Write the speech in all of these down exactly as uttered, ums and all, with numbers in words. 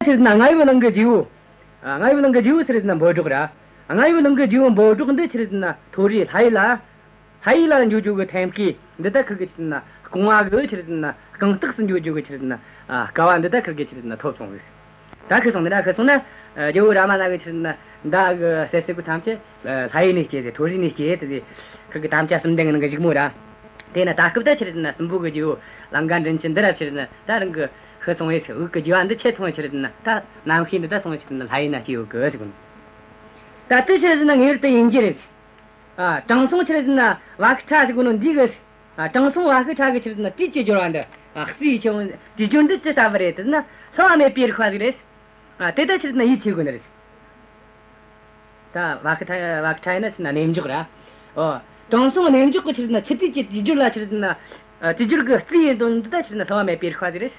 ཆི་རེད་ཟེར་ན་རྔ་ཡབ་གླིང་གི་རྗེ་བོ། ཨ། རྔ་ཡབ་གླིང་གི་རྗེ་བོ་ཆི་རེད་ཟེར་ན་འབོད་སྒྲོགས་ར། རྔ་ཡབ་གླིང་གི་རྗེ་བོ་འབོད་སྒྲོགས་འདི་ཆི་རེད་ཟེར་ན་མཐོ་རིས་ལྷ་ཡུལ་ལ། ལྷ་ཡུལ་ལ་འགྱོ་རྒྱུ་གི་ཐེམ་སྐས་འདི་ད་ཁུར་གི་ཆི་རེད་ཟེར་ན་རྐང་བ་གི་ཆི་རེད་ཟེར་ན་རྐང་སྟེགས་སུ་འགྱོ་རྒྱུ་གི་ཆི་རེད་ཟེར་ན། ཨ། སྐལ་བ་འདི་ད་ཁུར་གི་ཆི་རེད་ཟེར་ན་ཐོབ་སོང་ཟིག། ད་ཁུར་སོང་ནི་ར། ཁུར་སོང་ན། ཨ། རྒྱལ་བོ་རཱ་མ་ན་གི་ཆི་རེད་ཟེར་ན་མདའ་གི་གསལ་གསལ་གི་ཐམས་ཅད། ཨ། ལྷ་ཡུལ་ནས་སྐྱེས་ཏེ། མཐོ་རིས་ནས་སྐྱེས་ཏེ། ཁུར་གི་དམ་བཅའ་གསུམ་ལྡན་གི་ནང་གི་བཞུགས་མོ་ར། དེ་ན་ད་སྐབས་ད་ཆི་རེད་ཟེར་ན་སྲིན་པོ་གི་རྗེ་བོ་ལང་ཀ་མགྲིན་བཅུ་འདི་ར་ཆི་རེད་ཟེར་ན་ད་རང་གི་ཤི་སོང་བས། འུ་གི་རྒྱུ་བ་འདི་ཆད་སོང་བས་ཆི་རེད་ཟེར་ན་ད་རྣམ་ཤེས་འདི་ད་སོང་བས་ཆི་རེད་ཟེར་ན་ལྷ་ཡུལ་ན་སྐྱེས་ཡོད་གི་ཟེར་གོ་ནོ། ད་དེ་ཆི་རེད་ཟེར་ན་ངེས་པར་དུ་ཡིན་རྒྱུ་རེད། ཨ། དྲང་སྲོང་ཆི་རེད་ཟེར་ན་བ་ཤི་ཁྲ་ཟེར་གོ་ནོ་འདི་གི། ཨ། དྲང་སྲོང་བ་ཤི་ཁྲ་གི་ཆི་རེད་ཟེར་ན་དུས་ཀྱི་སྦྱོར་བ་འདི། ཨ། གསུས་ཆེ་བོ་དུས་སྦྱོར་འདི་ཅི་ལྟ་བུ་རེད་ཟེར་ན་བསླུ་བ་མེད་པའི་རིག་པ་ཟིག་རེད། ཨ། དེ་ད་ཆི་རེད་ཟེར་ན་ཡིད་ཆེས་དགོས་ནི་རེད། ད་བ་ཤི་ཁྲ་བ་ཤི་ཁྲ་ཡིན་ན་ཆི་རེད་ཟེར་ན་གནས་འཇོག་ར། ཨོ། དྲང་སྲོང་གནས་འཇོག་གི་ཆི་རེད་ཟེར་ན་འཆི་དུས་ཀྱི་དུས་སྦྱོར་ལ་ཆི་རེད་ཟེར་ན། ཨ། དུས་སྦྱོར་གི་རྩིས་ཡིན་དོན་འདི་ད་ཆི་རེད་ཟེར་ན་བསླུ་བ་མེད་པའི་རིག་པ་ཟིག་རེད།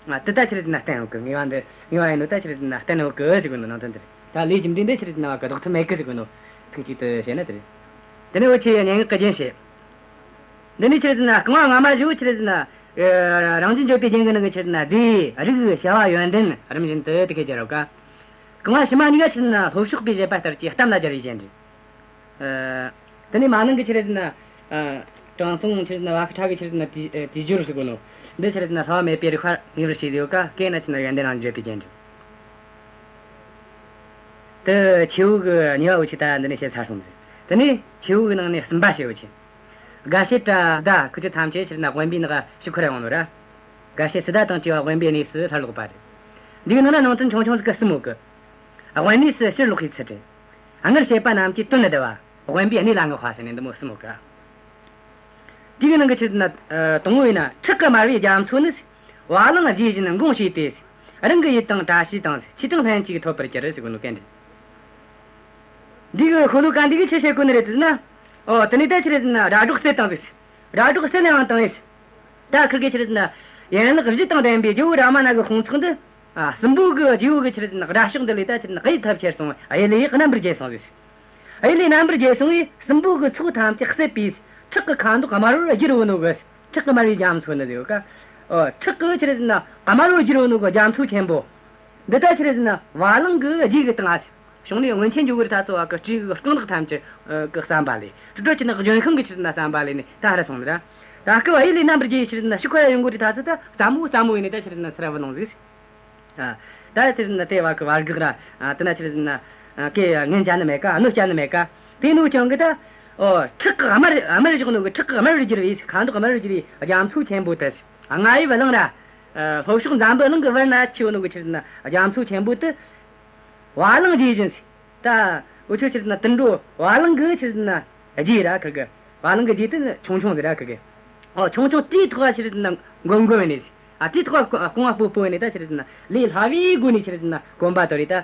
ཨ། དེ་ད་ཆི་རེད་ཟེར་ན་བསྟན་ཡོད་གི། ངེས་པ་འདི་ངེས་པ་ཡིན་ནོ་ད་ཆི་རེད་ཟེར་ན་བསྟན་ཡོད་གི་ཟེར་གོ་ནོ་ནང་དོན་འདི་རེད། ད་ལས་ཀྱི་འབྲས་འདི་ཆི་རེད་ཟེར་ན་བ་གི་ལྡོག་ཐབས་མེད་གི་ཟེར་གོ་ནོ། ཚིག་གཅིག་ཏུ་བཤད་ན་དེ་རེད། དེ་ནས་འུ་ཆོས་སྙན་ངག་གི་རྒྱན་བཤད། འདི་ནས་ཆི་རེད་ཟེར་ན་རྐང་བ་སྔ་མ་བཞི་བོ་ཆི་རེད་ཟེར་ན། ཨ། རང་བཞིན་བརྗོད་པའི་རྒྱན་གྱི་ནང་གི་ཆི་རེད་ཟེར་ན་རྫས་རིགས་བྱ་བ་ཡོན་ཏན་རིམ་བཞིན་དུ་དེ་སྐད་སྦྱར་ཡོད་ཀ། རྐང་བ་ཕྱི་མ་གཉིས་ཀ་ཆི་རེད་ཟེར་ན་ལྷོ་ཕྱོགས་པའི་བཞེད་པ་ལྟར་གྱི་གཏམ་ལ་སྦྱར་བའི་རྒྱན་རེད། ཨ། དེ་ནས་མ་ནིང་གི་ཆི་རེད་ཟེར་ན། ཨ། དྲང་སྲོང་ཆི་རེད་ཟེར་ན་བ་ཤི་ཁྲ་གི་ཆི་རེད་ཟེར་ན་དུས་ཨ་དུས་སྦྱོར་ཟེར་གོ་ནོ། འདི་ཆི་རེད་ཟེར་ན་བསླུ་བ་མེད་པའི་རིག་པ་ངེས་པར་བྱས་ཡོད་ཀ། སྐད་ན་ཆི་རེད་ཟེར་ན་ཡོན་ཏན་རང་བརྗོད་པའི་རྒྱན་རེད། དེ་ཆེ་བོ་གི་གཉིས་པ་འུ་ཆོས་ད་འདི་ནས་བཤད་ཚར་སོང་ཟིག། དེ་ནས་ཆེ་བོ་གི་ནང་ནས་གསུམ་པ་བཤད་འུ་ཆོས། དགའ་བྱེད་ར་སྡ་ཁུ་ཆོ་ཐམས་ཅད་ཆི་རེད་ཟེར་ན་དབེན་པའི་ནགས་ཕྱིར་འཁོར་ཡོང་ནོ་ར། དགའ་བྱེད་སི་ཏཱ་དང་བཅས་པ་དབེན་པའི་གནས་སུ་སླར་ལོག་པ་རེད། འདིའི་ནང་ན་ནང་དོན་ཆུང་ཆུང་ཟིག་གི་གསུམ་ཡོད་གི། དབེན་གནས་སུ་ཕྱིར་ལོག་པའི་ཚུལ་རེད། སྔར་བྱས་པ་རྣམས་ཀྱི་དོན་བསྡུ་བ། དབེན་པའི་གནས་ལ་བསྔགས་པ་ཟེར་ནས་འདི་མོ་གསུམ་ཡོད་གི། དེ་གི་ནང་གི་ཆི་རེད་ཟེར་ན། ཨ། དང་པོ་ཡིན་ན་ཁྲག་གིས་དམར་བའི་རྒྱ་མཚོ་ནི། བ་ལང་རྗེས་བཞིན་འགོང་བྱས་ཏེ། རང་གི་ཡིད་དང་བཀྲ་ཤིས་དང་། ཆོས་དང་ལྷན་ཅིག་ཐོབ་པར་གྱུར་ཟེར་གོ་ནོ་གན་རེད། འདི་གི་ཤོ་ལོ་ཀ་འདི་གིས་ཆི་བཤད་གོ་ནི་རེད་ཟེར་ན། ཨོ། དེ་ནས་ད་ཆི་རེད་ཟེར་ན་སྒྲ་སྒྲོགས་སེལ་བཏང་ཟིག། སྒྲ་སྒྲོགས་སེལ་ཡང་བཏང་ཟིག། ད་ཁིར་གི་ཆི་རེད་ཟེར་ན་ཡན་ལག་བཞི་དང་ལྡན་པའི་རྒྱལ་བོ་རཱ་མ་ན་གི་དཔུང་ཚོགས་འདི། ཨ། སྲིན་པོ་གི་རྗེ་བོ་གི་ཆི་རེད་ཟེར་ན་དགྲ་ཕྱོགས་འདི་ལས་ད་ཆི་རེད་ཟེར་ན་གཡུལ་ཐབས་ཁྱེར་སོང་། གཡུལ་ལས་རྣམ་པར་རྒྱལ་སོང་ཟིག། གཡུལ་ལས་རྣམ་པར་རྒྱལ་སོང་བས་སྲིན་པོ་གི་ཚོགས་ཐམས་ཅད་བསད་པས། ཁྲག་གི་ཁ་མདོག་དམར་བོར་བསྒྱུར་ཡོད་ནོ་གི། ཁྲག་གིས་དམར་བའི་རྒྱ་མཚོ་ནི་ཟེར་ཡོད་ཀ། ཨོ། ཁྲག་གིས་ཆི་རེད་ཟེར་ན་དམར་བོར་བསྒྱུར་ཡོད་ནོ་གི་རྒྱ་མཚོ་ཆེན་པོ། འདི་ད་ཆི་རེད་ཟེར་ན་བ་ལང་གི་རྗེས་གི་སྟེང་ང་། བྱུང་ནས་སྔོན་ཆད་འགྱོ་གི་རེད། ད་ཚོ་བ་གི་སྤྲེའུ་གི་རྐང་ལག་ཐམས་ཅད་གི་བསམ་པ་ལས། དྲི་དྲོ་ཆི་རེད་ཟེར་ན་ལྗོན་ཤིང་གི་ཆི་རེད་ཟེར་ན་བསམ་པ་ལས་ནས་ད་ཧར་སོང་ནི་ར། ད་སྐབས་གཡུལ་ལས་རྣམ་པར་རྒྱལ་ཆི་རེད་ཟེར་ན་ཕྱིར་འཁོར་ཡོང་གི་རེད། ད་ཚོ་ད་སླ་མོ་སླ་མོ་ཡིན་ནས་ད་ཆི་རེད་ཟེར་ན་ཚུར་བུད་ཡོང་ཟིག། ཨ། ད་ཆི་རེད་ཟེར་ན་དེ་བ་གི་བར་གག་ར། ཨ། དེ་ན་ཆི་རེད་ཟེར་ན། ཨ། སྐད་ངན་བྱ་ནི་མེད་ཀ། གནོད་བྱ་ནི་མེད་ཀ། དེ་ནོ་ཀྱང་གི་ད། ཨོ། ཁྲག་གིས་དམར་དམར་བཞག་ནོ་གི། ཁྲག་གིས་དམར་བར་གྱུར་བའི་ཁ་མདོག་དམར་བར་གྱུར་བའི་རྒྱ་མཚོ་ཆེན་པོ་དེ། རྔ་ཡབ་གླིང་ར། ཨ། ལྷོ་ཕྱོགས་འཛམ་བུ་གླིང་གི་བར་ན་ཆེ་བོ་ནོ་གི་ཆི་རེད་ཟེར་ན་རྒྱ་མཚོ་ཆེན་པོ་དེ། བ་ལང་རྗེས་བཞིན། ད་འུ་ཆོ་ཆི་རེད་ཟེར་ན་དུད་འགྲོ་བ་ལང་གི་ཆི་རེད་ཟེར་ན་རྗེས་ར་ཁིར་གི། བ་ལང་གི་རྗེས་དེ་ཆུང་ཆུང་ཟིག་ར་ཁིར་གི། ཨོ། ཆུང་ཆུང་དེའི་ཐོག་ལ་ཆི་རེད་ཟེར་ན་འགོམ་འགོམ་ནས། ཨ། དེའི་ཐོག་ལ་རྐང་བ་སྤོ་སྤོ་ནས་ད་ཆི་རེད་ཟེར་ན་ལས་སླ་བའི་སྒོ་ནས་ཆི་རེད་ཟེར་ན་གོམ་པ་དོར་རེ་ད།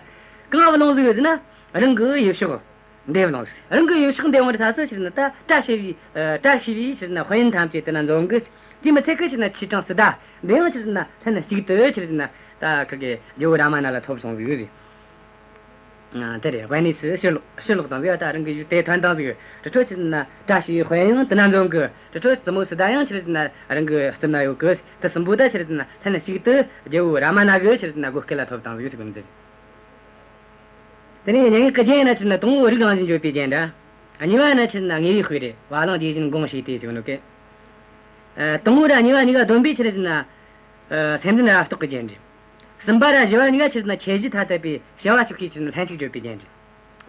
གང་བུད་ཡོང་ཟིག་ཟེར་ན་རང་གི་ཡུལ་ཕྱོགས་འདིར་བུད་ཡོང་ཟིག། རང་གི་ཡུལ་ཕྱོགས་འདིར་ཡོང་རེ་ད་ཚོ་ཆི་རེད་ཟེར་ན་ད་བཀྲ་ཤིས་པའི། ཨ། བཀྲ་ཤིས་པའི་ཆི་རེད་ཟེར་ན་དཔལ་ཡོན་ཐམས་ཅད་དེ་ན་འཛོམས་གི། དེ་མི་ཚད་གི་ཆི་རེད་ཟེར་ན་ཆོས་དྲང་སི་ཏཱ་འདི་ཡང་ཆི་རེད་ཟེར་ན་ལྷན་ཅིག་ཏུ་ཆི་རེད་ཟེར་ན་ད་ཁིར་གི་རྒྱལ་བོ་རཱ་མ་ན་ལ་ཐོབ་སོང་ཟིག་ཟེར། ཨ། དེ་རེད། དབེན་གནས་སུ་ཕྱིར་ལོག་ཕྱིར་ལོག་བཏང་ཟིག། ད་རང་གི་ཡུལ་དེ་ཐོན་བཏང་ཟིག། དེ་འཕྲོ་ཆི་རེད་ཟེར་ན་བཀྲ་ཤིས་པའི་དཔལ་ཡོན་དེ་ན་འཛོམས་གི། དེ་འཕྲོ་བཙུན་མོ་སི་ཏཱ་ཡང་ཆི་རེད་ཟེར་ན་རང་གི་རྩིབ་ན་ཡོད་གི། དེ་གསུམ་པོ་ད་ཆི་རེད་ཟེར་ན་ལྷན་ཅིག་ཏུ་རྒྱལ་བོ་རཱ་མ་ན་གི་ཆི་རེད་ཟེར་ན་བགོ་སྐལ་ལ་ཐོབ་བཏང་ཟིག་ཟེར་གོ་ནི་དེ་རེད། དེ་ནས་སྙན་ངག་གི་རྒྱན་ཡིན་ན་ཆི་རེད་ཟེར་ན་དང་པོ་རིགས་རང་བཞིན་བརྗོད་པའི་རྒྱན་ར། གཉིས་པ་ཡིན་ན་ཆི་རེད་ཟེར་ན་དངོས་པོའི་དཔེ་རེད། བ་ལང་རྗེས་བཞིན་འགོང་བྱས་ཏེ་ཟེར་གོ་ནོ་གི། ཨ། དང་པོ་ར་གཉིས་པ་གཉིས་ཀ་བསྡོམས་པས་ཆི་རེད་ཟེར་ན། ཨ། སེམས་ལྡན་རབ་རྟོག་གི་རྒྱན་རེད། གསུམ་པ་ར་བཞི་བ་གཉིས་ཀ་ཆི་རེད་ཟེར་ན་ཁྱད་གཞི་ཐ་དད་པའི་བྱ་བ་ཞིག་གི་ཆི་རེད་ཟེར་ན་ལྷན་ཅིག་བརྗོད་པའི་རྒྱན་རེད།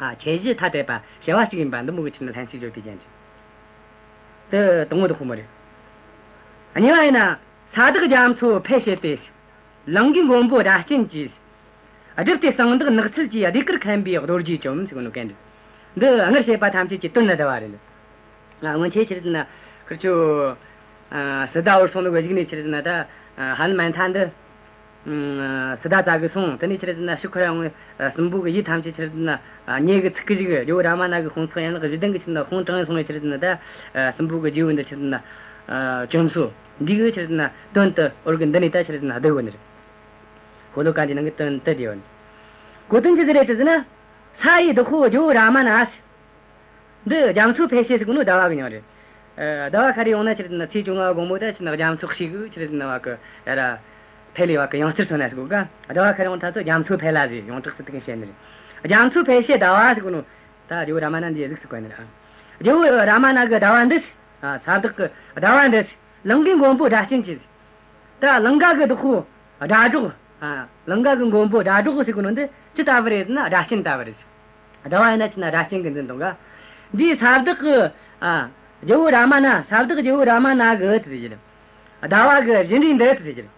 ཨ། ཁྱད་གཞི་ཐ་དད་པ་བྱ་བ་ཞིག་ཡིན་པ་འདི་མོ་གི་ཆི་རེད་ཟེར་ན་ལྷན་ཅིག་བརྗོད་པའི་རྒྱན་རེད། དེ་དང་པོ་དེ་ཁོ་མོ་རེད། གཉིས་པ་ཡིན་ན། ས་བདག་རྒྱ་མཚོ་འཕེལ་བྱེད་དེ། ལང་ཀའི་མགོན་པོ་སྒྲ་གཅན་གྱིས། བསྒྲིབས་ཏེ་གསང་བདག་ནགས་ཚལ་གྱི། ཟློས་གར་མཁན་པོའི་རྡོ་རྗེ་བཅོམ་ཟེར་གོ་ནོ་གན་རེད། འདི་སྔར་བཤད་པ་ཐམས་ཅད་ཀྱི་དོན་ལ་བསྡུ་བ་རེད། ཨ། སྔོན་ཆད་ཆི་རེད་ཟེར་ན་ཁིར་ཆོ། ཨ། སི་ཏཱ་བོར་སོང་ནོ་གི་གཞུག་ནས་ཆི་རེད་ཟེར་ན་ད། ཨ། ཧ་ནུ་མན་ཐ་འདི། ཨ། སི་ཏཱ་བཙལ་གི་སོང་། དེ་ནས་ཆི་རེད་ཟེར་ན་ཕྱིར་འཁོར་ཡོང་བས། ཨ། སྲིན་པོ་གི་ཡུལ་ཐམས་ཅད་ཆི་རེད་ཟེར་ན། ཨ། མྱེ་གིས་ཚིག་གི་བཅུག། རྒྱལ་བོ་རཱ་མ་ན་གི་དཔུང་ཚོགས་ཡན་ལག་བཞི་ལྡན་གི་ཆི་རེད་ཟེར་ན་དཔུང་དྲངས་སོང་བས་ཆི་རེད་ཟེར་ན་ད། ཨ། སྲིན་པོ་གི་རྗེ་བོ་འདི་ཆི་རེད་ཟེར་ན། ཨ། བཅོམ་སོང་། འདི་གི་ཆི་རེད་ཟེར་ན་དོན་དེ་འོར་གི་འདི་ནས་ད་ཆི་རེད་ཟེར་ན་བསྡུ་གོ་ནི་རེད། ཤོ་ལོ་ཀ་འདི་ནང་གི་དོན་དེ་བསྡུ་ཡོད་ནི། གོ་དོན་ཆི་ཟིག་རེད་ཟེར་ན། ས་ཡི་བདག་པོ་རྒྱལ་བོ་རཱ་མ་ན། འདི་རྒྱ་མཚོ་འཕེལ་བྱེད་ཟེར་གོ་ནོ་ཟླ་བ་གི་མྱིང་རེད། ཨ། ཟླ་བ་ཤར་རེ་ཡོང་ན་ཆི་རེད་ཟེར་ན་ཚེས་བཅོ་ལྔ་བ་དགོང་མོ་ད་ཆི་རེད་ཟེར་ན་རྒྱ་མཚོ་ཞིག་གི་ཆི་རེད་ཟེར་ན་བ་གི་ཡ་ར། འཕེལ་ལེ་བ་གི་ཡང་རྩེར་སོང་ན་ཟེར་གོ་ག། ཟླ་བ་ཁ་རང་ཐ་ཚོ་རྒྱ་མཚོ་འཕེལ་ལ་ཟེར། ཡོངས་གྲགས་སུ་དེ་ག་བཤད་ནི་རེད། རྒྱ་མཚོ་འཕེལ་བྱེད་ཟླ་བ་ཟེར་གོ་ནོ། ད་རྒྱལ་བོ་རཱ་མ་ན་འདི་གཟིགས་སུ་བཀོད་ནི་རེད། རྒྱལ་བོ་རཱ་མ་ན་གི་ཟླ་བ་འདི། ས་བདག་གི་ཟླ་བ་འདི། ལང་ཀའི་མགོན་པོ་སྒྲ་གཅན་གྱི། ད་ལང་ཀ་གི་བདག་པོ་སྒྲ་སྒྲོགས། ལང་ཀ་གི་མགོན་པོ་སྒྲ་སྒྲོགས་ཟེར་གོ་ནོ་འདི་ཅི་ལྟ་བུ་རེད་ན། སྒྲ་གཅན་ལྟ་བུ་རེད། ཟླ་བ་ཡིན་ན་ཅི་ན་སྒྲ་གཅན་གི་འཛིན་སྟངས་ག། འདིའི་ས་བདག་གི། ཨ། རྒྱལ་བོ་རཱ་མ་ན། ས་བདག་རྒྱལ་བོ་རཱ་མ་ན་གི་དེ་ཟེར་གྱི་རེད། ཟླ་བ་གི་བཞིན་རས་འདི་དེ་ཟེར་གྱི་རེད།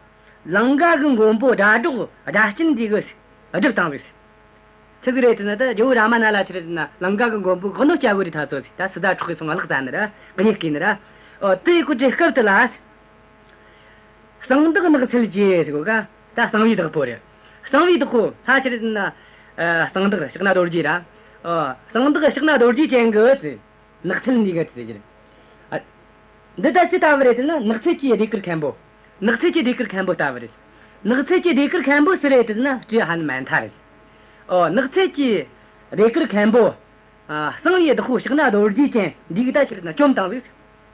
ལང་ཀ་གི་མགོན་པོ་སྒྲ་སྒྲོགས་སྒྲ་གཅན་འདི་གིས་སྒྲུབ་བཏང་ཟིག། ཆི་ཟིག་རེད་དེ་ན། ད་རྒྱལ་བོ་རཱ་མ་ན་ལ་ཆི་རེད་ཟེར་ན། ལང་ཀ་གི་མགོན་པོ་གི་གནོད་སྐྱེལ་གོ་རེ་ཐ་ཚོ་ཟིག། ད་སི་ཏཱ་འཕྲོག་གི་སོང་ང་ལག་བཙལ་ནི་ར། གི་ཉེས་བཀོད་ནི་ར། ཨོ། དེ་གོ་དེ་སྐབས་དེ་ལ། གསང་བདག་ནགས་ཚལ་གྱི་ཟེར་གོ་ག། ད་གསང་བའི་བདག་པོ་རེད། གསང་བའི་བདག་པོ་ལྷ་ཆི་རེད་ཟེར་ན། ཨ། གསང་བདག་ཕྱག་ན་རྡོ་རྗེ་ར། ཨོ། གསང་བདག་ཕྱག་ན་རྡོ་རྗེ་ཅན་གི་ཟེར། ནགས་ཚལ་འདི་ག་ཟེར་གྱི་རེད། ཨ། འདི་ད་ཅི་ལྟ་བུ་རེད་ཟེར་ན། ནགས་ཚལ་གྱི་ཟློས་གར་མཁན་པོ། ནགས་ཚལ་གྱི་ཟློས་གར་མཁན་པོ་ལྟ་བུ་རེད། ནགས་ཚལ་གྱི་ཟློས་གར་མཁན་པོ་སུ་རེད་ཟེར་ན། སྤྲེའུ་ཧ་ནུ་མན་ཐ་རེད། ཨོ། ནགས་ཚལ་གྱི་ཟློས་གར་མཁན་པོ། ཨ། གསང་བའི་བདག་པོ་ཕྱག་ན་རྡོ་རྗེ་ཅན་འདི་གིས་ད་ཆི་རེད་ཟེར་ན་བཅོམ་བཏང་ཟིག།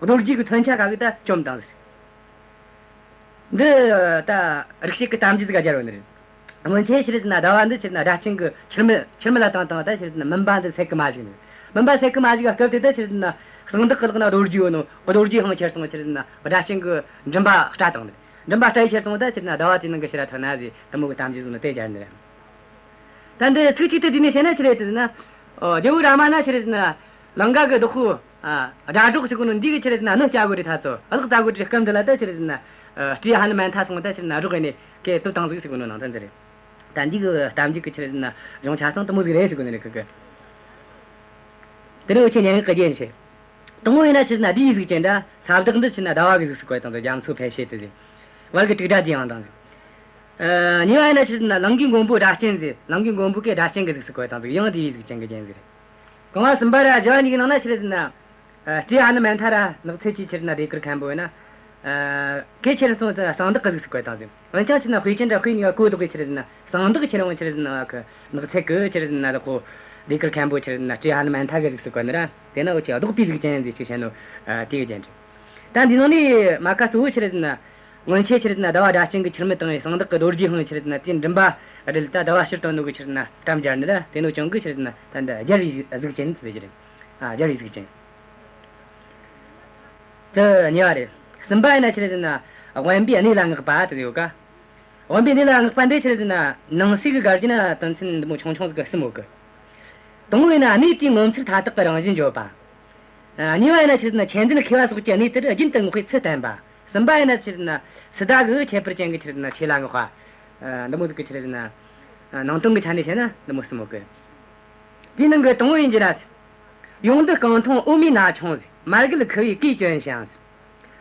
རྡོ་རྗེ་གི་མཚོན་ཆ་ཁ་གིས་ད་བཅོམ་བཏང་ཟིག། འདི་ད་རིག་བྱེད་ཀྱི་གཏམ་རྒྱུད་ཟིག་ག་སྦྱར་བ་ནི་རེད། སྔོན་ཆད་ཆི་རེད་ཟེར་ན་ཟླ་བ་འདི་ཆི་རེད་ཟེར་ན་སྒྲ་གཅན་གིས་ཁྱུར་མིད། ཁྱུར་མིད་ལ་བཏང་བཏང་། ད་ཆི་རེད་ཟེར་ན་མུན་པ་འདི་སེལ་གི་མ་བཅུག་ནི། མུན་པ་སེལ་གི་མ་བཅུག་ག། སྐབས་དེ་ད་ཆི་རེད་ཟེར་ན་གསང་བདག་གི་ལག་ན་རྡོ་རྗེ་ཡོད་ནོ། རྡོ་རྗེ་འཕངས་ཁྱེར་སོང་། ཆི་རེད་ཟེར་ན་སྒྲ་གཅན་གིས་མགྲིན་པ་སྐྲ་བཏང་ནི། མགྲིན་པ་སྐྲ་ཁྱེར་སོང་། ད་ཆི་རེད་ཟེར་ན་ཟླ་བ་དེ་ནང་གི་ཕྱིར་ར་ཐོན་ན་ཟེར། དེ་མོ་གི་གཏམ་རྒྱུད་ཟིག་ནི་དེ་སྦྱར་ནི་རེད། ད་འདི་ཚིག་གཅིག་ཏུ་བསྡུས་ནས་བཤད་ན་ཆི་རེད་ཟེར་ན། ཨོ། རྒྱལ་བོ་རཱ་མ་ན་ཆི་རེད་ཟེར་ན། ལང་ཀ་གི་བདག་པོ། ཨ། སྒྲ་སྒྲོགས་ཟེར་གོ་ནོ་འདི་གིས་ཆི་རེད་ཟེར་ན་གནོད་སྐྱེལ་གོ་རེ་ཐ་ཚོ། གླགས་བཙལ་གོ་རེ་སྐབས་འདི་ལ་ད་ཆི་རེད་ཟེར་ན། ཨ། སྤྲེའུ་ཧ་ནུ་མན་ཐ་སོང་། ད་ཆི་རེད་ཟེར་ན་རོགས་ནས་གེ་གཏུབ་བཏང་ཟིག་ཟེར་གོ་ནོ་ནང་དོན་འདི་རེད། ད་འདི་གི་གཏམ་རྒྱུད་ཀྱི་ཆི་རེད་ཟེར་ན་གཞུང་ཆ་ཚང་དེ་མོ་ཟིག་རེད་ཟེར་གོ་ནི་རེད། ཁི་གི། དེ་ནས་འུ་ཆོས་སྙན་ངག་གི་རྒྱན་བཤད། དང་པོ་ཡིན་ན་ཆི་རེད་ཟེར་ན་བསྡུས་པའི་གཟུགས་ཅན་ར། ས་བདག་འདི་ཆི་རེད་ཟེར་ན་ཟླ་བ་གི་གཟུགས་སུ་བཀོད་བཏང་ཟིག། རྒྱ་མཚོ་འཕེལ་བྱེད་དེ་ཟེར། བར་གི་དྲུག་སྒྲ་བརྗེས་ཡང་བཏང་ཟིག། ཨ། གཉིས་པ་ཡིན་ན་ཆི་རེད་ཟེར་ན་ལང་ཀའི་མགོན་པོ་སྒྲ་གཅན་ཟེར། ལང་ཀའི་མགོན་པོ་གི་སྒྲ་གཅན་གི་གཟུགས་སུ་བཀོད་བཏང་ཟིག། ཡང་བསྡུས་པའི་གཟུགས་ཅན་གི་རྒྱན་ཟིག་རེད། རྐང་བ་གསུམ་པ་ར་བཞི་བ་གཉིས་ཀྱི་ནང་ན་ཆི་རེད་ཟེར་ན། ཨ། སྤྲེའུ་ཧ་ནུ་མན་ཐ་ར་ནགས་ཚལ་གྱི་ཆི་རེད་ཟེར་ན་ཟློས་གར་མཁན་པོ་ཡིན་ན། ཨ། གེ་ཆི་རེད་སོང་ཙང་གསང་བདག་གི་གཟུགས་སུ་བཀོད་བཏང་ཟིག། འོན་ཀྱང་ཆི་རེད་ཟེར་ན་དཔེ་ཅན་ར་དཔེ་གཉིས་ཀ་གོ་ལྡོག་གི་ཆི་རེད་ཟེར་ན། གསང་བདག་ཆི་རེད་འོང་ཆི་རེད་ཟེར་ན་བ་གི་ནགས་ཚལ་གི་ཆི་རེད་ཟེར་ན་བདག་པོ་ཟློས་གར་མཁན་པོ་ཆི་རེད་ཟེར་ན་སྤྲེའུ་ཧ་ནུ་མན་ཐ་གི་གཟུགས་སུ་བཀོད་ནི་ར། དེ་ན་འུ་ཆོས་ལྡོག་པའི་གཟུགས་ཅན་ཟེར་ཅིག་བཤད་ནོ། ཨ། དེ་གི་རྒྱན་རེད། ད་འདི་ནང་ནས་མ་ཀ་གཙོ་བོ་ཆི་རེད་ཟེར་ན། སྔོན་ཆད་ཆི་རེད་ཟེར་ན་ཟླ་བ་སྒྲ་གཅན་གིས་ཁྱུར་མིད་བཏང་ངས་གསང་བདག་གི་རྡོ་རྗེ་འཕངས་ཆི་རེད་ཟེར་ན། དེའི་མགྲིན་པ་སྒྲིལ། ད་ཟླ་བ་ཕྱིར་བཏང་ནོ་གི་ཆི་རེད་ཟེར་ན་གཏམ་སྦྱར་ནི་ར། དེ་ནོ་ཅང་གི་ཆི་རེད་ཟེར་ན་ད་འདི་སྦྱར་བའི་གཟུགས་ཅན་ཟེར་གྱི་རེད། ཨ། སྦྱར་བའི་གཟུགས་ཅན། དེ་གཉིས་པ་རེད། གསུམ་པ་ཡིན་ན་ཆི་རེད་ཟེར་ན་དབེན་པའི་གནས་ལ་བསྔགས་པ་དེ་ཡོད་ཀ། དབེན་པའི་གནས་ལ་བསྔགས་པ་འདི་ཆི་རེད་ཟེར་ན་ནང་གསེས་གི་ག་རྒྱུ་ན་དོན་ཚན་འདི་མོ་ཆུང་ཆུང་ཟིག་གི་གསུམ་ཡོད་གི། དང་པོ་ཡིན་ན་གནས་དེའི་ངོ་མཚར་མཐའ་དག་གི་རང་བཞིན་བརྗོད་པ། ཨ། གཉིས་པ་ཡིན་ན་ཆི་རེད་ཟེར་ན་མཁྱེན་ལྡན་མཁས་པ་སོགས་ཀྱིས་གནས་དེར་རྒྱུན་དུ་བསྔགས་པའི་ཚུལ་བསྟན་པ། གསུམ་པ་ཡིན་ན་ཆི་རེད་ཟེར་ན་སི་ཏཱ་གི་ཁྱད་པར་ཅན་གྱི་ཆི་རེད་ཟེར་ན་ཆོས་ལ་བསྔགས་པ། ཨ། འདི་མོ་ཟིག་གི་ཆི་རེད་ཟེར་ན། ཨ། ནང་དོན་གྱི་ཆ་ནས་བཤད་ན་འདི་མོ་གསུམ་ཡོད་གི། དེའི་ནང་གི་དང་པོ་ཡིན་རྒྱུ་ན། ཡོངས་འདུ་རྐང་འཐུང་འོ་མའི་ན་ཆུང་ཟིག། མར་གད་ཁུ་བའི་གོས་གྱོན་ཞིང་ཟིག།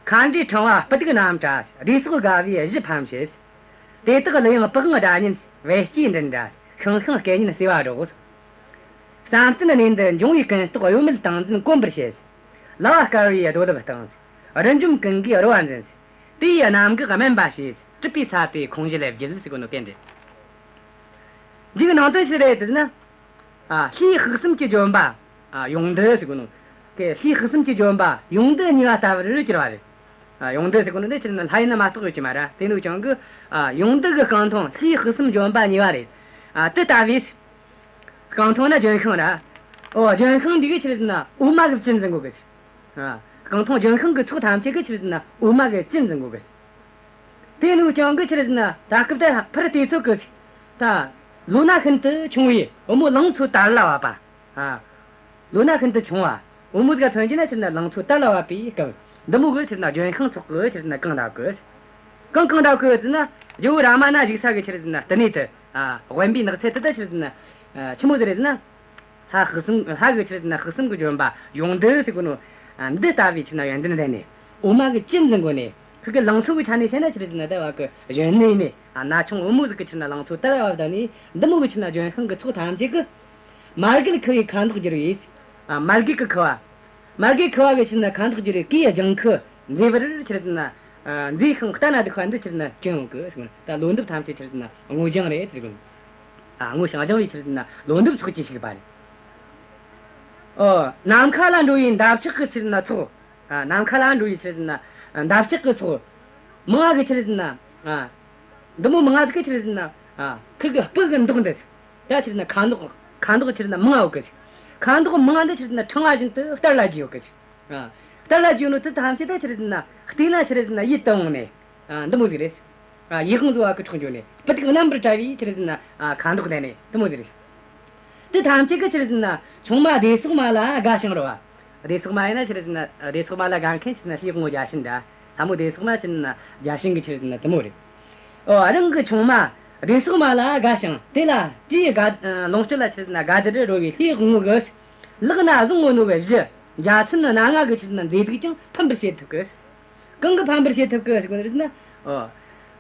མཁའ་འགྲོའི་ཕྲེང་བ་སྤུ་སྡུག་རྣམ་བཀྲ་ཟིག། བདེ་སོགས་དགའ་བའི་གཞི་ཕམ་བྱེད་ཟིག། དེ་དག་གླུ་དབྱངས་པི་ཝང་སྒྲ་སྙན་ཟིག། བེར་སྐྱེས་མགྲིན་སྒྲ་ཟིག། ཤང་ཤང་སྐད་སྙན་བསྲེ་བ་སྒྲོགས་ཟིག། བསམ་གཏན་གནས་འདི་འབྱུང་བའི་ཀུན་རྟོག་གཡོ་མེད་ཏིང་འཛིན་གོམས་པར་བྱེད་ཟིག། ལ་བ་དཀར་བའི་རྡོ་ལེབ་བཏང་ཟིག། རི་འཇོམས་ཀུན་དགའི་རོལ་བ་འཛིན་ཟིག། དེ་ཡི་རྣམ་འགག་དམན་པ་ཞེས་ཟིག། གྲུབ་པའི་ས་དེ་ཁོང་བཞི་ལས་བརྒྱུད་ཟེར་གོ་ནོ་དེ་འདྲ། འདི་གི་ནང་དོན་ཆི་རེད་ཟེར་ན། ཨ། ལྷའི་དཔག་བསམ་གྱི་ལྗོན་པ། ཨ། ཡོངས་འདུ་ཟེར་གོ་ནོ། གི་ལྷའི་དཔག་བསམ་གྱི་ལྗོན་པ་ཡོངས་འདུ་གཉིས་པ་ལྟ་བུར་གྱུར་པ་རེད། ཨ། ཡོངས་འདུ་ཟེར་གོ་ནོ་འདི་ཕྱིར་ན་ལྷ་ཡིན་ན་མ་གཏོགས་ཡོད་ཀྱི་མ་རེད། དེ་ནོ་ཀྱང་གི། ཨ། ཡོངས་འདུ་གི་རྐང་འཐུང་ལྷའི་དཔག་བསམ་ལྗོན་པ་གཉིས་པ་རེད། ཨ། དེ་ལྟ་བུའི་རྐང་འཐུང་ན་ལྗོན་ཤིང་ར། ཨོ། ལྗོན་ཤིང་འདི་གི་ཆི་རེད་ཟེར་ན་འོ་མ་གི་བཅུད་འཛིན་གོ་གི། ཨ། རྐང་འཐུང་ལྗོན་ཤིང་གི་ཚོགས་ཐམས་ཅད་གི་ཆི་རེད་ཟེར་ན་འོ་མ་གི་བཅུད་འཛིན་གོ་གི། དེ་ནོ་ཀྱང་གི་ཆི་རེད་ཟེར་ན་ད་སྐབས་དེ་ཕར་དུས་ཚོད་གི། ད་ལོ་ན་ཤིན་ཏུ་ཆུང་བའི་བུ་མོ་ལང་ཚོ་དར་ལ་བབས་པ། ཨ། ལོ་ན་ཤིན་ཏུ་ཆུང་བ། བུ་མོ་ཟིག་མཚོན་རྒྱུ་ན་ཆི་རེད་ཟེར་ན་ལང་ཚོ་དར་ལ་བབས་པའི་སྐབས། འདི་མོ་གི་ཆི་རེད་ཟེར་ན་ལྗོན་ཤིང་ཚོགས་གི་ཆི་རེད་ཟེར་ན་གང་འདྲ་གི། གང་གང་འདྲ་གི་ཟེར་ན། རྒྱལ་བོ་རཱ་མ་ན་བཞུགས་ས་གི་ཆི་རེད་ཟེར་ན་བསྟི་གནས་དེ། ཨ། དབེན་པའི་ནགས་ཚལ་དེ་ད་ཆི་རེད་ཟེར་ན། ཨ། ཆི་མོ་ཟིག་རེད་ཟེར་ན། ལྷ་དཔག་བསམ། ལྷ་གི་ཆི་རེད་ཟེར་ན་དཔག་བསམ་གི་ལྗོན་པ་ཡོངས་འདུ་ཟེར་གོ་ནོ། ཨ། འདི་ལྟ་བུའི་ཆི་རེད་ཟེར་ན་ཡོན་ཏན་ལྡན་ནས། འོ་མ་གི་བཅུད་འཛིན་གོ་ནས། ཁི་གི་ལང་ཚོ་གི་ཆ་ནས་བཤད་ན་ཆི་རེད་ཟེར་ན་ད་བ་གི་གཞོན་ནུ་ཡིན་ནི། ཨ། ན་ཆུང་བུ་མོ་ཟིག་གི་ཆི་རེད་ཟེར་ན་ལང་ཚོ་དར་བ་བབས་ནི། འདི་མོ་གི་ཆི་རེད་ཟེར་ན་ལྗོན་ཤིང་གི་ཚོགས་ཐམས་ཅད་གི། མར་གད་ཁུ་བའི་ཁ་མདོག་བསྒྱུར་བའི། ཨ། མར་གད་གི་ཁུ་བ། མར་གད་ཁུ་བ་གི་ཆི་རེད་ཟེར་ན་ཁ་མདོག་བསྒྱུར་བའི་གོས་ཡི་ལྗང་ཁུ་མཛེས་པར་ཆི་རེད་ཟེར་ན། ཨ། མཛེས་ཤིང་ལྟ་ན་སྡུག་པ་འདི་ཆི་རེད་ཟེར་ན་གྱོན་ཡོང་གི་ཟེར་གོ་ནོ། ད་ལོ་འདབ་ཐམས་ཅད་ཆི་རེད་ཟེར་ན་སྔོ་ལྗང་རེད་ཟེར་གོ་ནོ། ཨ། སྔོ་ཞིང་ལྗང་བའི་ཆི་རེད་ཟེར་ན་ལོ་འདབ་ཚོགས་ཀྱིས་བྱུགས་པ་རེད། ཨོ། ནམ་མཁའ་ལ་འགྲོ་བའི་འདབ་ཆགས་ཀྱི་ཆི་རེད་ཟེར་ན་ཚོགས། ཨ། ནམ་མཁའ་ལ་འགྲོ་བའི་ཆི་རེད་ཟེར་ན་འདབ་ཆགས་ཀྱི་ཚོགས། མང་བ་གི་ཆི་རེད་ཟེར་ན། ཨ། འདི་མོ་མང་ང་ཟིག་གི་ཆི་རེད་ཟེར་ན། ཨ། ཁིར་གི་སྤུ་གི་མདོག་འདི། ད་ཆི་རེད་ཟེར་ན་ཁ་མདོག་ཁ་མདོག་ཆི་རེད་ཟེར་ན་མང་ང་ཡོད་གི། ཁ་མདོག་མང་ང་འདི་ཆི་རེད་ཟེར་ན་ཕྲེང་བ་བཞིན་དུ་སྟར་ལ་རྒྱུ་ཡོད་གི། ཨ། སྟར་ལ་རྒྱུ་ནོ་དེ་ཐམས་ཅད་ད་ཆི་རེད་ཟེར་ན་བལྟས་ན་ཆི་རེད་ཟེར་ན་ཡིད་དུ་འོང་ནི། ཨ། འདི་མོ་ཟིག་རེད། ཨ། ཡིད་དབང་འགྲོ་བ་གི་འཕྲོག་འགྱོ་ནི། སྤུ་སྡུག་རྣམ་པར་བཀྲ་བའི་ཆི་རེད་ཟེར་ན། ཨ། ཁ་མདོག་ལྡན་ནི་འདི་མོ་ཟིག་རེད། དེ་ཐམས་ཅད་གི་ཆི་རེད་ཟེར་ན་ཆུང་མ་བདེ་སོགས་མ་ལ་དགའ་ཞིང་རོལ་བ། བདེ་སོགས་མ་ཡིན་ན་ཆི་རེད་ཟེར་ན། བདེ་སོགས་མ་ལ་དགའ་མཁན་ཆི་རེད་ཟེར་ན་ལྷའི་དབང་བོ་བརྒྱ་བྱིན་འདྲ། ལྷ་མོ་བདེ་སོགས་མ་ཆི་རེད་ཟེར་ན་བརྒྱ་བྱིན་གི་ཆི་རེད་ཟེར་ན་དེ་མོ་རེད། ཨོ། རང་གི་ཆུང་མ་བདེ་སོགས་མ་ལ་དགའ་ཞིང་། དེ་ལ་དེའི་དགའ། ལོངས་སྤྱོད་ལ་ཆི་རེད་ཟེར་ན་དགའ་བདེར་རོལ་བའི་ལྷའི་དབང་བོ་གིས། ལག་ན་བཟུང་ངོ་ནོ་བའི་གཞུ་འཇའ་ཚོན་སྣ་ལྔ་གི་ཆི་རེད་ཟེར་ན་མཛེས་སྡུག་ཀྱང་ཕམ་པར་བྱེད་ཐུབ་གི། གང་གིས་ཕམ་པར་བྱེད་ཐུབ་གི་ཟེར་གོ་ནི་རེད་ན། ཨོ།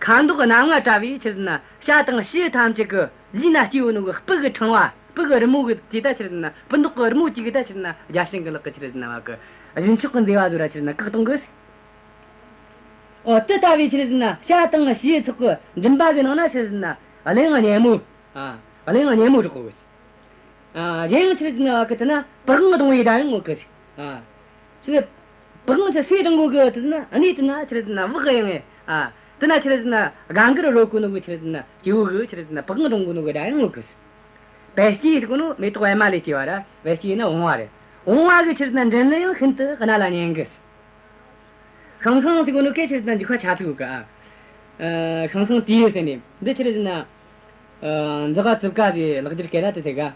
ཁ་མདོག་སྣ་ལྔ་བཀྲ་བའི་ཆི་རེད་ཟེར་ན་བྱ་དང་བྱིའུ་ཐམས་ཅད་གི་ལུས་ན་སྐྱེས་ཡོད་ནོ་གི་སྤུ་གི་ཕྲེང་བ། སྤུ་གི་རི་མོ་གི་དེ་ད་ཆི་རེད་ཟེར་ན། སྤུ་མདོག་གི་རི་མོ་གཅིག་གིས་ད་ཆི་རེད་ཟེར་ན་བརྒྱ་བྱིན་གི་ལག་གི་ཆི་རེད་ཟེར་ན་བ་གི་གཞུ་མཆོག་གི་མཛེས་པ་བཟོ་ར་ཆི་རེད་ཟེར་ན་བཀག་གཏོང་གི། ཨོ། དེ་ལྟ་བུའི་ཆི་རེད་ཟེར་ན་བྱ་དང་བྱིའུ་ཚོགས་གི་མགྲིན་པ་གི་ནང་ན་ཆི་རེད་ཟེར་ན་གླུ་དབྱངས་སྙན་མོ། ཨ། གླུ་དབྱངས་སྙན་མོ་སྒྲོག་གོ་གི། ཨ། གཞན་ཡང་ཆི་རེད་ཟེར་ན་བ་གི་དེ་ན་པི་ཝང་རྡུང་བའི་སྒྲ་ཡང་ངོ་གི། ཨ། ཆི་རེད། པི་ཝང་ཆི་སུས་རྡུང་གོ་གི་དེ་ན། ཨ་ནི་དེ་ན་ཆི་རེད་ཟེར་ན་བག་གཡེང་ངེ། ཨ། དེ་ན་ཆི་རེད་ཟེར་ན་སྒང་གར་རོལ་གོ་ནོ་གི་ཆི་རེད་ཟེར་ན་སྐྱེ་བོ་གི་ཆི་རེད་ཟེར་ན་པི་ཝང་རྡུང་གོ་ནོ་གི་སྒྲ་ཡང་ངོ་གི། བལ་སྐྱེས་ཟེར་གོ་ནོ་མེ་ཏོག་པད་མ་ལས་སྐྱེ་བ་ར། བལ་སྐྱེས་ཡིན་ན་བུང་བ་རེད། བུང་བ་གི་ཆི་རེད་ཟེར་ན་མགྲིན་གླུ་ཡང་ཤིན་ཏུ་རྣ་ལ་སྙན་གི། ཤང་ཤང་ཟེར་གོ་ནོ་སྐད་ཆི་རེད་ཟེར་ན་འཇུག་པ་ཆ་ཐུག་གི། ཨ། ཤང་ཤང་ཏེའུ་ཟེར་ནི་འདི་ཆི་རེད་ཟེར་ན། ཨ། མཛོ་ཁ་ཙིབ་ཀ་ཟེར་ལེགས་སྦྱར་སྐད་ལ་དེ་ཟེར་ག།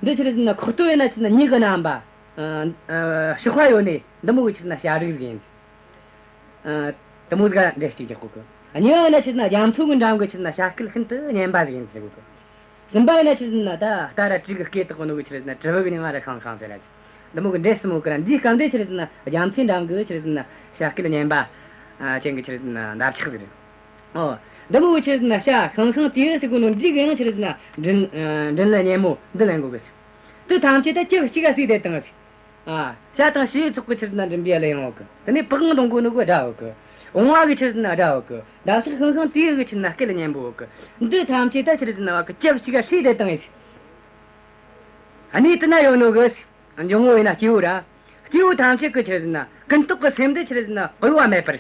འདི་ཆི་རེད་ཟེར་ན་ཁོག་སྟོད་ཡིན་ན་ཆི་རེད་ཟེར་ན་མྱི་གི་རྣམ་པ། ཨ། ཨ། གཤོག་པ་ཡོད་ནི་འདི་མོ་གི་ཆི་རེད་ཟེར་ན་བྱ་རིགས་ཟིག་ཡིན། ཨ། དེ་མོ་ཟིག་ག་འགྲེལ་གཅིག་རྒྱག་གོ་གི། གཉིས་པ་ཡིན་ན་ཆི་རེད་ཟེར་ན་རྒྱ་མཚོ་གི་འགྲམ་གི་ཆི་རེད་ཟེར་ན་བྱ་སྐད་ཤིན་ཏུ་སྙན་པ་ཟིག་ཡིན་ཟེར་གོ་གི། གསུམ་པ་ཡིན་ན་ཆི་རེད་ཟེར་ན་ད་རྟ་ར་དྲེལ་གི་སྐད་བཏགས་ནོ་གི་ཆི་རེད་ཟེར་ན་དྲིལ་བུ་གི་མྱིང་ང་ར་ཤང་ཤང་ཟེར་ར། འདི་མོ་གི་འདྲེ་སྲིན་མོ་གི་ར། འདིའི་སྐབས་འདི་ཆི་རེད་ཟེར་ན་རྒྱ་མཚོའི་འགྲམ་གི་ཆི་རེད་ཟེར་ན་བྱ་སྐད་སྙན་པ་ཅན་གི་ཆི་རེད་ཟེར་ན་འདབ་ཆགས་ཟིག་རེད། ཨོ། འདི་མོ་གི་ཆི་རེད་ཟེར་ན་བྱ་ཤང་ཤང་ཏེའུ་ཟེར་གོ་ནོ་འདི་གི་ཡང་ཆི་རེད་ཟེར་ན་མགྲིན། ཨ། མགྲིན་གླུ་སྙན་མོ་འདི་ལེན་གོ་གི། དེ་ཐམས་ཅད་ད་ཆབས་གཅིག་ག་བསྲེས་ཏེ་བཏང་ཟིག། ཨ། བྱ་དང་བྱིའུ་ཚོགས་ཀྱི་ཆི་རེད་ཟེར་ན་མགྲིན་པའི་གླུ་དབྱངས་ཡོད་གི། དེ་ནས་པི་ཝང་རྡུང་གོ་ནོ་གི་སྒྲ་ཡོད་གི། བུང་བ་གི་ཆི་རེད་ཟེར་ན་སྒྲ་ཡོད་གི། འདབ་ཆགས་ཤང་ཤང་ཏེའུ་གི་ཆི་རེད་ཟེར་ན་སྐད་སྙན་པོ་ཡོད་གི། འདི་ཐམས་ཅད་ད་ཆི་རེད་ཟེར་ན་བ་གི་ཆབས་གཅིག་ག་བསྲེས་ཏེ་བཏང་ཡིན། ཨ་ནི་དེ་ན་ཡོད་ནོ་གི། འབྱུང་བོ་ཡིན་ན་སྐྱེ་བོ་ར། སྐྱེ་བོ་ཐམས་ཅད་གི་ཆི་རེད་ཟེར་ན་ཀུན་རྟོག་གི་སེམས་འདི་ཆི་རེད་ཟེར་ན་གཡོ་བ་མེད་པར།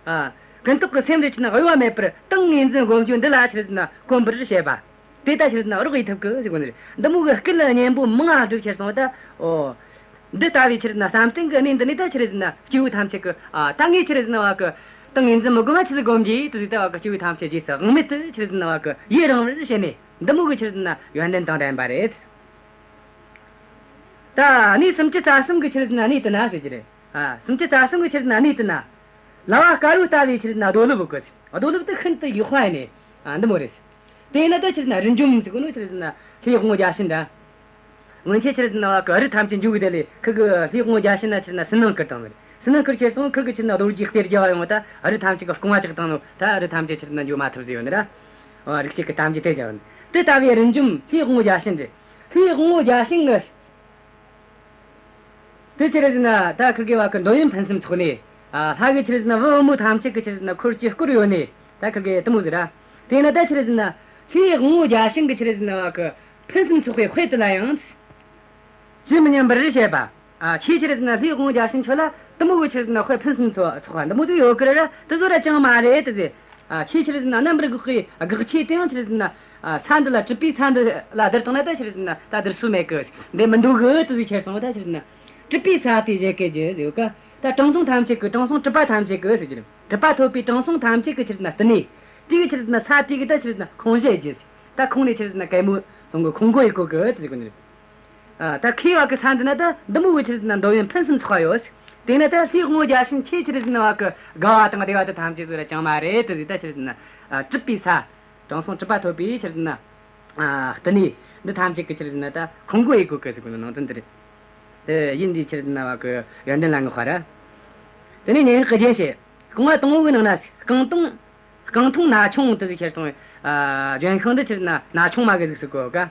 ཨ། ཀུན་རྟོག་གི་སེམས་འདི་ཆི་རེད་ཟེར་ན་གཡོ་བ་མེད་པར་ཏིང་ངེ་འཛིན་སྒོམ་རྒྱུ་འདི་ལ་ཆི་རེད་ཟེར་ན་གོམས་པར་བྱེད་པ། དེ་ད་ཆི་རེད་ཟེར་ན་རོགས་ཡེད་ཐུབ་གི་ཟེར་གོ་ནི་རེད། འདི་མོ་གི་སྐད་སྙན་པོ་མང་ང་སྒྲོག་ཁྱེར་སོང་ད། ཨོ། འདི་ལྟ་བུའི་ཆི་རེད་ཟེར་ན་བསམ་གཏན་གི་གནས་འདི་ནས་ད་ཆི་རེད་ཟེར་ན་སྐྱེ་བོ་ཐམས་ཅད་གི། ཨ། ད་ངས་ཆི་རེད་ཟེར་ན་བ་གི་ཏིང་ངེ་འཛིན་མི་སྒོམ་པ་ཆི་ཟིག་སྒོམ་རྒྱུ་དེ་ཟིག་ད་བ་གི་སྐྱེ་བོ་ཐམས་ཅད་རྗེས་སུ་དབང་མེད་དུ་ཆི་རེད་ཟེར་ན་བ་གི་ཡི་རང་བར་བྱས་ནས། འདི་མོ་གི་ཆི་རེད་ཟེར་ན་ཡོན་ཏན་དང་ལྡན་པ་རེད། ད་གནས་སུམ་ཅུ་རྩ་གསུམ་གི་ཆི་རེད་ཟེར་ན་གནས་དེ་ན་ཟེར་གྱི་རེད། ཨ། སུམ་ཅུ་རྩ་གསུམ་གི་ཆི་རེད་ཟེར་ན་གནས་དེ་ན། ལ་བ་དཀར་པོ་ལྟ་བུའི་ཆི་རེད་ཟེར་ན་རྡོ་ལེབ་ཡོད་གི། རྡོ་ལེབ་དེ་ཤིན་ཏུ་ཡག་པ་ཡིན་ནི། ཨ། འདི་མོ་རེད། དེ་ན་ད་ཆི་རེད་ཟེར་ན་རི་འཇོམས་ཟེར་གོ་ནོ་ཆི་རེད་ཟེར་ན་ལྷའི་དབང་བོ་བརྒྱ་བྱིན་འདྲ། སྔོན་ཆད་ཆི་རེད་ཟེར་ན་བ་གི་རི་ཐམས་ཅད་འཇུ་གི་དེ་ལས་ཁི་གི་ལྷའི་དབང་བོ་བརྒྱ་བྱིན་ན་ཆི་རེད་ཟེར་ན་སུན་སྣང་ཁུར་བཏང་ནི་རེད། སུན་སྣང་ཁུར་ཁྱེར་སོང་ཁིར་གི་ཆི་རེད་ཟེར་ན་རྡོ་རྗེ་གཏེར་རྒྱག་ཡོང་བ་ད་རི་ཐམས་ཅད་གི་རྐང་བ་བཅག་བཏང་ནོ། ད་རི་ཐམས་ཅད་ཆི་རེད་ཟེར་ན་འཇུ་མ་ཐུབ་ཟེར་ཡོད་ནི་ར། ཨོ། རིག་བྱེད་གི་གཏམ་རྒྱུད་དེ་སྦྱར་ནི། དེ་ལྟ་བུའི་རི་འཇོམས་ལྷའི་དབང་བོ་བརྒྱ་བྱིན་རེད། ལྷའི་དབང་བོ་བརྒྱ་བྱིན་གི། དེ་ཆི་རེད་ཟེར་ན་ད་ཁིར་གེ་བ་གི་འདོད་ཡོན་ཕུན་སུམ་ཚོགས་ནས། ཨ། ལྷ་གི་ཆི་རེད་ཟེར་ན་བུ་བུ་མོ་ཐམས་ཅད་གི་ཆི་རེད་ཟེར་ན་འཁོར་གྱིས་བསྐོར་ཡོད་ནས། ད་ཁིར་གེ་དེ་མོ་ཟིག་ར། དེས་ན་ད་ཆི་རེད་ཟེར་ན་ལྷའི་དབང་བོ་བརྒྱ་བྱིན་གི་ཆི་རེད་ཟེར་ན་བ་གི་ཕུན་སུམ་ཚོགས་པའི་དཔལ་དེ་ལ་ཡང་ཇི་མི་སྙམ་པར་བྱེད་པ། ཨ། ཁྱེད་ཆི་རེད་ཟེར་ན་ལྷའི་དབང་བོ་བརྒྱ་བྱིན་ཁྱོད་ལ་དེ་མོ་གི་ཆི་རེད་ཟེར་ན་དཔལ་ཕུན་སུམ་ཚོགས་ཚོགས་པ་འདི་མོ་ཟིག་ཡོད་གི་ར། དེ་ཚོ་ར་ཅང་མ་རེད་དེ་ཟེར། ཨ། ཁྱེད་ཆི་རེད་ཟེར་ན་རྣམ་པར་དག་པའི་དག་བྱེད་དེ་ཡང་ཆི་རེད་ཟེར་ན། ཨ། ས་འདི་ལ་གྲུབ་པའི་ས་འདི་ལ་བསྡུར་བཏང་ན་ད་ཆི་རེད་ཟེར་ན་ད་བསྡུར་ས་མེད་གི། འདི་མི་འདུག་གི་དེ་ཟིག་ཁྱེར་སོང་ད་ཆི་རེད་ཟེར་ན། གྲུབ་པའི་ས་དེ་བཞད་གད་ཀྱི་ཟེར་ག། ད་དྲང་སྲོང་ཐམས་ཅད་ཀྱི། དྲང་སྲོང་གྲུབ་པ་ཐམས་ཅད་ཀྱི་ཟེར་གྱི་རེད། གྲུབ་པ་ཐོབ་པའི་དྲང་སྲོང་ཐམས་ཅད་ཀྱི་ཆི་རེད་ཟེར་ན་བསྟི་གནས། དེ་གི་ཆི་རེད་ཟེར་ན་ས་དེ་གི་ད་ཆི་རེད་ཟེར་ན་ཁོང་བཞད་རྒྱུ་ཟེར། ད་ཁོང་ནས་ཆི་རེད་ཟེར་ན་གད་མོ་སོང་གི་ཁོང་མགོ་ཡི་གོ་གི་དེ་ཟེར་གོ་ནི་རེད། ཨ། ད་ཁོའི་བ་གི་ས་འདི་ན་ད་འདི་མོ་བོ་ཆི་རེད་ཟེར་ན་འདོད་ཡོན་ཕུན་སུམ་ཚོགས་པ་ཡོད། དེ་ན་ད་ལྷའི་དབང་བོ་བརྒྱ་བྱིན་ཁྱེད་ཆི་རེད་ཟེར་ན་བ་གི་དགའ་བ་དང་བདེ་བ་དེ་ཐམས་ཅད་ཚོ་ར་ཅང་མ་རེད་དེ་ཟིག། ད་ཆི་རེད་ཟེར་ན། ཨ། གྲུབ་པའི་ས། དྲང་སྲོང་གྲུབ་པ་ཐོབ་པའི་ཆི་རེད་ཟེར་ན། ཨ། བསྟི་གནས་འདི་ཐམས་ཅད་ཀྱི་ཆི་རེད་ཟེར་ན་ད་ཁོང་མགོ་ཡི་གོ་གི་ཟེར་གོ་ནི་ནང་དོན་འདི་རེད། དེ་ཡིན་འདི་ཆི་རེད་ཟེར་ན་བ་གི་ཡོན་ཏན་ལ་བསྔགས་པ་ར། དེ་ནས་སྙན་ངག་གི་རྒྱན་བཤད། རྐང་བ་དང་བོ་གི་ནང་ན་རྐང་འཐུང་། རྐང་འཐུང་ན་ཆུང་དེ་ཟིག་ཁྱེར་སོང་། ཨ། ལྗོན་ཤིང་འདི་ཆི་རེད་ཟེར་ན་ན་ཆུང་མ་གི་ཟིག་ཟེར་གོ་ག།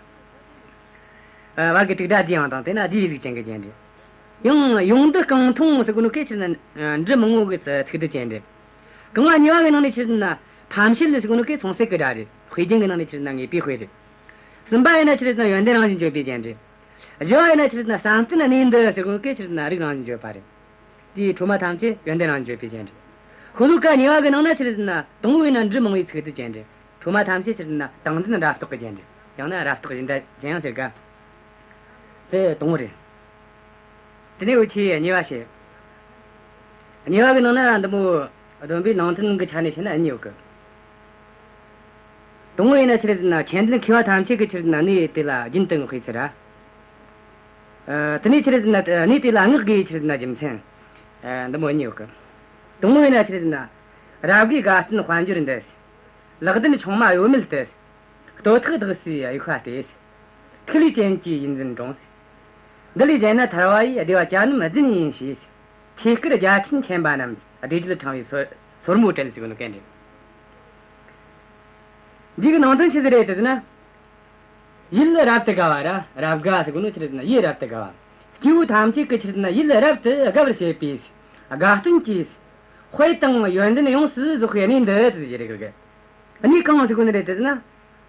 ཨ། བར་གི་དྲུག་སྒྲ་བསྡུས་ཡང་དང་དེ་ན་བསྡུས་གཟུགས་ཅན་གི་རྒྱན་རེད། ཡང་ཡོངས་འདི་རྐང་འཐུང་ཟེར་གོ་ནོ་སྐད་ཆི་རེད་ཟེར་ན་འབྲུ་མང་བོ་གི་ཚིག་སྡུད་ཅན་རེད། རྐང་བ་གཉིས་པ་གི་ནང་ནས་ཆི་རེད་ཟེར་ན་ཕམ་བྱེད་ཟེར་གོ་ནོ་སྐད་མཚུངས་གསལ་གི་སྒྲ་རེད། དཔེ་རྒྱན་གི་ནང་ནས་ཆི་རེད་ཟེར་ན་ངེས་པའི་དཔེ་རེད། གསུམ་པ་ཡིན་ན་ཆི་རེད་ཟེར་ན་ཡོན་ཏན་རང་བཞིན་བརྗོད་པའི་རྒྱན་རེད། བཞི་བ་ཡིན་ན་ཆི་རེད་ཟེར་ན་བསམ་གཏན་གནས་འདི་ཟེར་གོ་ནོ་སྐད་ཆི་རེད་ཟེར་ན་རིགས་རང་བཞིན་བརྗོད་པ་རེད། དེའི་འཕྲོ་མ་ཐམས་ཅད་ཡོན་ཏན་རང་བརྗོད་པའི་རྒྱན་རེད། ཤོ་ལོ་ཀ་གཉིས་པ་གི་ནང་ན་ཆི་རེད་ཟེར་ན་དང་པོ་ཡིན་ན་འབྲུ་མང་བའི་ཚིག་དེ་ཅན་རེད། འཕྲོ་མ་ཐམས་ཅད་ཆི་རེད་ཟེར་ན་དང་ལྡན་རབ་རྟོག་གི་རྒྱན་རེད། ཡང་ན་རབ་རྟོག་བཞིན་སྒྲ་ཅན་ཡང་ཟེར་ག། དེ་དང་པོ་རེད། དེ་ནས་འུ་ཆོས་གཉིས་པ་བཤད། གཉིས་པ་གི་ནང་ན་འདི་མོ་སྡོམ་པའི་ནང་དོན་གྱི་ཆ་ནས་བཤད་ན་ཨ་ནི་ཡོད་གི། དང་པོ་ཡིན་ན་ཆི་རེད་ཟེར་ན་མཁྱེན་ལྡན་མཁས་པ་ཐམས་ཅད་ཀྱིས་ཆི་རེད་ཟེར་ན་གནས་དེ་ལ་རྒྱུན་དུ་བསྔགས་པའི་ཚུལ་ར། ཨ། དེ་ནས་ཆི་རེད་ཟེར་ན་གནས་དེ་ལ་བསྔགས་དགོས་ཆི་རེད་ཟེར་ན་རྒྱུ་མཚན། ཨ། འདི་མོ་ཨ་ནི་ཡོད་གི། དང་པོ་ཡིན་ན་ཆི་རེད་ཟེར་ན། རབ་དགའི་དགའ་སྟོན་དཔལ་འབྱོར་འདི། ལག་ལྡན་ཆུང་མ་གཡོ་མེད་དུ། ལྟོ་ཐག་བདག་སའི་དབྱུག་པ་སྟེ། ཐིག་ལེ་ཅན་གྱི་ཡིད་འཛིན་གྲོང་། འདི་ལས་གཞན་ན་ཐར་བ་ཡི། བདེ་བ་གྱ་ནོམ་རྫུན་ཡིན་ཞེས། ཆོས་སྐད་རྒྱ་ཆེན་མཁྱེན་པ་རྣམས། བདེ་སྤྱོད་ཕྲེང་བའི་སོ་སོར་མོ་བྲེལ་ཟེར་གོ་ནོ་གན་རེད། འདི་གི་ནང་དོན་ཆི་ཟིག་རེད་ཟེར་ན། ཡིད་རབ་ཏུ་དགའ་བ་ར། རབ་དགའ་ཟེར་གོ་ནོ་ཆི་རེད་ཟེར་ན་ཡིད་རབ་ཏུ་དགའ་བ། སྐྱེ་བོ་ཐམས་ཅད་ཀྱི་ཆི་རེད་ཟེར་ན་ཡིད་རབ་ཏུ་དགའ་བར་བྱེད་པའི་དགའ་སྟོན་གྱི་དཔལ་དང་ཡོན་ཏན་ཡོངས་སུ་རྫོགས་པའི་གནས་འདི་ཟེར་གི་རེད། གནས་གང་ཟེར་གོ་ནི་རེད་ཟེར་ན།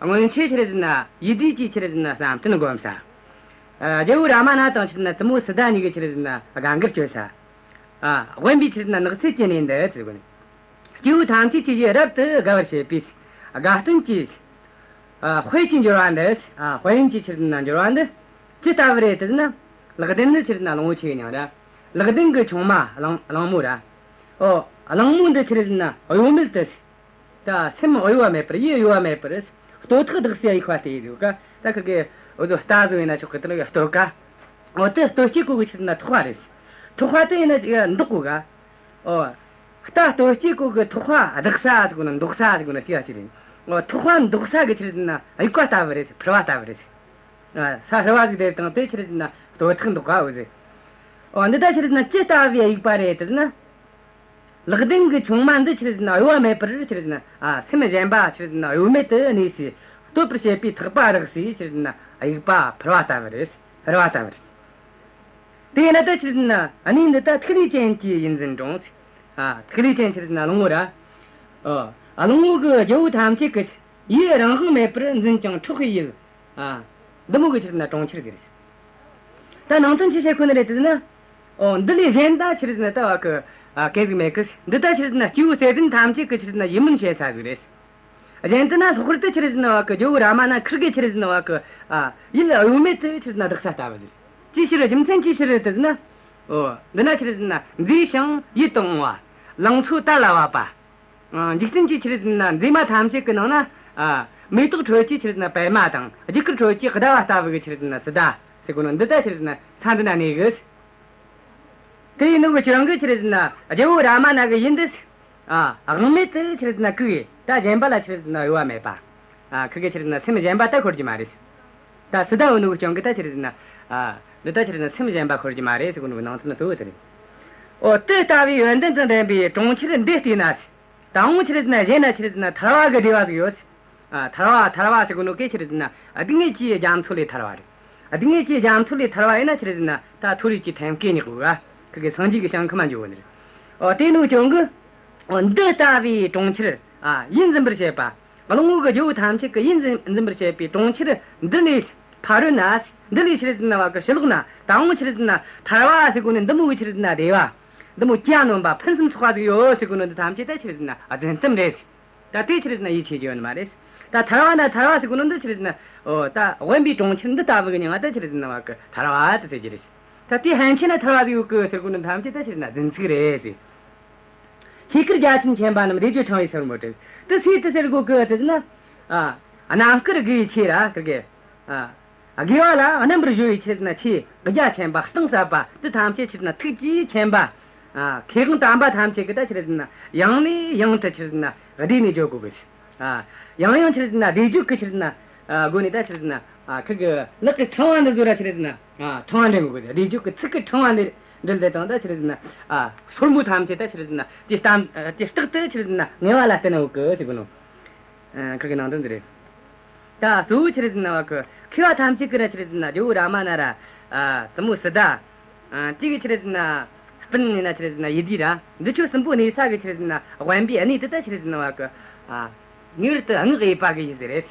སྔོན་ཆད་ཆི་རེད་ཟེར་ན་ཡིད་བདེ་གིས་ཆི་རེད་ཟེར་ན་བསམ་གཏན་བསྒོམ་ས། ཨ། རྒྱལ་བོ་རཱ་མ་ན་དང་ཆི་རེད་ཟེར་ན་བཙུན་མོ་སི་ཏཱ་གཉིས་ཀྱིས་ཆི་རེད་ཟེར་ན་དགའ་མགུར་སྤྱོད་ས། ཨ། དབེན་པའི་ཆི་རེད་ཟེར་ན་ནགས་ཚལ་གྱི་གནས་འདི་ཟེར་གོ་ནི། སྐྱེ་བོ་ཐམས་ཅད་ཀྱི་ཡིད་རབ་ཏུ་དགའ་བར་བྱེད་པའི་དགའ་སྟོན་གྱི། ཨ། དཔལ་གྱི་འབྱོར་བ་འདི། ཨ། དཔལ་ཡོན་གྱི་ཆི་རེད་ཟེར་ན་འབྱོར་བ་འདི་ཅི་ལྟ་བུ་རེད་ཟེར་ན། ལག་ལྡན་ནི་ཆི་རེད་ཟེར་ན་གླང་པོ་ཆེའི་མྱིང་ར། ལག་ལྡན་གྱི་ཆུང་མ་གླང་གླང་མོ་ར། ཨོ། གླང་མོ་འདི་ཆི་རེད་ཟེར་ན་གཡོ་མེད་དུ། ད་སེམས་གཡོ་བ་མེད་པར། ཡིད་གཡོ་བ་མེད་པར། ལྟོ་ཐག་བདག་སའི་དབྱུག་པ་སྟེ་ཡོད་ག། ད་ཁི་གེ་འུ་ཚོ་རྟ་བཟོ་ཡིན་ན་ཆོག་གི། དེ་ལ་ལྟོ་ག། འོ་དེ་ལྟོ་སྐྱེས་གོ་གི་ཆི་རེད་ཟེར་ན་ཐག་པ་རེད། ཐག་པ་དེ་ཡིན་ན་ཅིག་འདོགས་གོ་ག། ཨོ། རྟ་ལྟོ་སྐྱེས་གོ་གི་ཐག་པ་བདག་ས་ཟེར་གོ་ནོ་འདོགས་ས་ཟེར་གོ་ནོ་གཅིག་ཨ་ཅི་རེད། ཨོ། ཐག་པ་འདོགས་ས་གི་ཆི་རེད་ཟེར་ན་དབྱུག་པ་ལྟ་བུ་རེད། ཕུར་བ་ལྟ་བུ་རེད། ཨ། ས་ཕུར་བ་ཟིག་དེ་དང་དེ་ཆི་རེད་ཟེར་ན་ལྟོ་ཐག་འདོགས་ག་འོ་ཟེར། ཨོ། འདི་ད་ཆི་རེད་ཟེར་ན་ཅི་ལྟ་བུའི་དབྱུག་པ་རེད་ཟེར་ན། ལག་ལྡན་གྱི་ཆུང་མ་འདི་ཆི་རེད་ཟེར་ན་གཡོ་བ་མེད་པར་ཆི་རེད་ཟེར་ན། ཨ། སེམས་གཞན་པ་ཆི་རེད་ཟེར་ན་གཡོ་མེད་དུ་གནས་སའི་སྟོད་པར་བྱེད་པའི་ཐག་པ་རེག་སའི་ཆི་རེད་ཟེར་ན་དབྱུག་པ་ཕུར་བ་ལྟ་བུ་རེད། ཕུར་བ་ལྟ་བུ་རེད། དེ་ཡིན་ན་ད་ཆི་རེད་ཟེར་ན་གནས་འདི་ད་ཐིག་ལེ་ཅན་གྱི་ཡིད་འཛིན་གྲོང་། ཨ། ཐིག་ལེ་ཅན་ཆི་རེད་ཟེར་ན་གླང་པོ་ར། ཨ། གླང་པོ་གི་རྒྱལ་པོ་ཐམས་ཅད་ཀྱི་ཡིད་རང་དབང་མེད་པར་འཛིན་ཅིང་འཕྲོག་པའི་ཡུལ། ཨ། འདི་མོ་གི་ཆི་རེད་ཟེར་ན་གྲོང་ཁྱེར་ཟིག་རེད། ད་ནང་དོན་ཆི་བཤད་གོ་ནི་རེད་ཟེར་ན། ཨོ། འདི་ལས་གཞན་ད་ཆི་རེད་ཟེར་ན་ད་བ་གི། ཨ། སྐད་ཟིག་མེད་གི། འདི་ད་ཆི་རེད་ཟེར་ན་སྐྱེ་བོ་སེམས་ཅན་ཐམས་ཅད་ཀྱི་ཆི་རེད་ཟེར་ན་ཡིད་སྨོན་བྱེད་ས་ཟིག་རེད། གཞན་དུ་ན་ལྷག་པར་དུ་ཆི་རེད་ཟེར་ན་བ་གི་རྒྱལ་བོ་རཱ་མ་ན་ཁིར་གེ་ཆི་རེད་ཟེར་ན་བ་གི། ཨ། ཡིད་གཡོ་མེད་དུ་ཆི་རེད་ཟེར་ན་བདག་ས་ལྟ་བུ་ཟིག། ཅིའི་ཕྱིར། རྒྱུ་མཚན་ཅིའི་ཕྱིར་རེད་ཟེར་ན། ཨོ། འདི་ན་ཆི་རེད་ཟེར་ན་མཛེས་ཤིང་ཡིད་དུ་འོང་བ། ལང་ཚོ་དར་ལ་བབ་པ། ཨ། འཇིག་རྟེན་གྱི་ཆི་རེད་ཟེར་ན་མཛེས་མ་ཐམས་ཅད་ཀྱི་ནང་ན། ཨ། མེ་ཏོག་ཁྲོད་ཀྱི་ཆི་རེད་ཟེར་ན་པད་མ་དང་། རྒྱུ་སྐར་ཁྲོད་ཀྱི་ཟླ་བ་ལྟ་བུ་གི་ཆི་རེད་ཟེར་ན་སི་ཏཱ་ཟེར་གོ་ནོ་འདི་ད་ཆི་རེད་ཟེར་ན་ས་འདི་ན་གནས་གི། དེ་ཡིན་ནོ་གི་རྐྱེན་གིས་ཆི་རེད་ཟེར་ན་རྒྱལ་བོ་རཱ་མ་ན་གི་ཡིད་འདི། ཨ། དབང་མེད་དུ་ཆི་རེད་ཟེར་ན་བཀུག་གེ། ད་གཞན་པ་ལ་ཆི་རེད་ཟེར་ན་གཡོ་བ་མེད་པ། ཨ། ཁི་གེ་ཆི་རེད་ཟེར་ན་སེམས་གཞན་པ་ད་འཁོར་རྒྱུ་མ་རེད། ད་སི་ཏཱ་ཡོད་ནོ་གི་རྐྱེན་གིས་ད་ཆི་རེད་ཟེར་ན། ཨ། འདི་ད་ཆི་རེད་ཟེར་ན་སེམས་གཞན་པ་འཁོར་རྒྱུ་མ་རེད་ཟེར་གོ་ནོ་གི་ནང་དོན་གཙོ་བོ་དེ་རེད། ཨོ། དེ་ལྟ་བུའི་ཡོན་ཏན་དང་ལྡན་པའི་གྲོང་ཁྱེར་འདི་བལྟས་ན། ད་འོང་ཆི་རེད་ཟེར་ན་གཞན་ན་ཆི་རེད་ཟེར་ན་ཐར་བ་གི་བདེ་བ་ཟིག་ཡོད། ཨ། ཐར་བ་ཐར་བ་ཟེར་གོ་ནོ་གི་ཆི་རེད་ཟེར་ན་སྡུག་བསྔལ་གྱི་རྒྱ་མཚོ་ལས་ཐར་བ་རེད། སྡུག་བསྔལ་གྱི་རྒྱ་མཚོ་ལས་ཐར་བ་ཡིན་ན་ཆི་རེད་ཟེར་ན་ད་མཐོ་རིས་ཀྱི་ཐེམ་སྐས་སྙེག་དགོས་ག། ཁི་གེ་སངས་རྒྱས་ཀྱི་ཞིང་ཁམས་ན་འགྱོ་དགོས་ནི་རེད། ཨོ། དེ་ནོ་གི་རྐྱེན་གིས། ཨོ། འདི་ལྟ་བུའི་གྲོང་ཁྱེར། ཨ། ཡིད་འཛིན་པར་བྱེད་པ། གླང་པོ་གི་རྒྱལ་པོ་ཐམས་ཅད་ཀྱི་ཡིད་འཛིན་འཛིན་པར་བྱེད་པའི་གྲོང་ཁྱེར་འདི་ལས་ཕ་རོལ་ན། འདི་ལས་ཆི་རེད་ཟེར་ན་བ་གི་ཕྱི་ལོགས་ན། ད་འོང་ཆི་རེད་ཟེར་ན་ཐར་བ་ཟེར་གོ་ནི་འདི་མོ་གི་ཆི་རེད་ཟེར་ན་བདེ་བ། འདི་མོ་གྱ་ནོམ་པ་ཕུན་སུམ་ཚོགས་པ་ཟིག་ཡོད་ཟེར་གོ་ནོ་འདི་ཐམས་ཅད་ད་ཆི་རེད་ཟེར་ན་རྫུན་གཏམ་རེད། ད་དེ་ཆི་རེད་ཟེར་ན་ཡིད་ཆེས་རྒྱུ་ཡོད་ནི་མ་རེད། ད་ཐར་བ་ན་ཐར་བ་ཟེར་གོ་ནོ་འདི་ཆི་རེད་ཟེར་ན། ཨོ། ད་དབེན་པའི་གྲོང་ཁྱེར་འདི་ལྟ་བུ་གི་མྱིང་ང་ད་ཆི་རེད་ཟེར་ན་བ་གི་ཐར་བ་དེ་ཟེར་རྒྱུ་རེད། ད་དེ་ཕན་ཆད་ན་ཐར་བ་ཟིག་ཡོད་གི་ཟེར་གོ་ནོ་ཐམས་ཅད་ད་ཆི་རེད་ཟེར་ན་རྫུན་ཚིག་རེད་ཟེར། ཆོས་སྐད་རྒྱ་ཆེན་མཁྱེན་པ་རྣམས། བདེ་སྤྱོད་ཕྲེང་བའི་སོར་མོ་བྲེགས། དེ་སུས་དེ་ཟེར་གོ་གི་ཟེར་ན། ཨ། རྣམ་དཀར་དགེ་བའི་ཆོས་ར་ཁི་གེ། ཨ། དགེ་བ་ལ་རྣམ་པར་གཞོལ་བའི་ཆི་རེད་ཟེར་ན་ཆོས་རྒྱ་ཆེན་པ་གཏིང་ཟབ་པ་འདི་ཐམས་ཅད་ཆི་རེད་ཟེར་ན་ཐུགས་རྗེ་ཆེན་པ། ཨ། མཁས་དབང་དམ་པ་ཐམས་ཅད་ཀྱིས་ད་ཆི་རེད་ཟེར་ན་ཡང་ནས་ཡང་དུ་ཆི་རེད་ཟེར་ན་བཟླས་ནས་བརྗོད་དགོས་གི། ཨ། ཡང་ཡང་ཆི་རེད་ཟེར་ན་བཟླས་བརྗོད་ཀྱི་ཆི་རེད་ཟེར་ན། ཨ། སྒོ་ནས་ད་ཆི་རེད་ཟེར་ན། ཨ། ཁི་གེ་ལག་གི་ཕྲེང་བ་འདི་ཚོ་ར་ཆི་རེད་ཟེར་ན། ཨ། ཕྲེང་བ་འདྲེན་དགོས་གི། བཟླས་བརྗོད་ཀྱི་ཚིག་གི་ཕྲེང་བ་འདི་འདྲེན་དེ་དང་ད་ཆི་རེད་ཟེར་ན། ཨ། སོར་མོ་ཐམས་ཅད་ད་ཆི་རེད་ཟེར་ན་དེ་ལྟ། ཨ། དེ་རྟག་ཏུ་ཆི་རེད་ཟེར་ན་ངལ་བ་ལ་བརྟེན་ན་ཡོད་གི་ཟེར་གོ་ནོ། ཨ། ཁི་གེ་ནང་དོན་འདི་རེད། ད་གཙོ་བོ་ཆི་རེད་ཟེར་ན་བ་གི་མཁས་པ་ཐམས་ཅད་ཀྱིས་ར་ཆི་རེད་ཟེར་ན་རྒྱལ་བོ་རཱ་མ་ན་ར། ཨ། བཙུན་མོ་སི་ཏཱ། ཨ། དེ་གི་ཆི་རེད་ཟེར་ན་སྤུན་ཡིན་ན་ཆི་རེད་ཟེར་ན་ཡིད་བདེ་ར། འདི་ཆོ་གསུམ་པོ་གནས་ས་གི་ཆི་རེད་ཟེར་ན་དབེན་པའི་གནས་དེ་ད་ཆི་རེད་ཟེར་ན་བ་གི། ཨ། ངེས་པར་དུ་བསྔགས་ཡས་པ་གི་ཡུལ་ཟིག་རེད།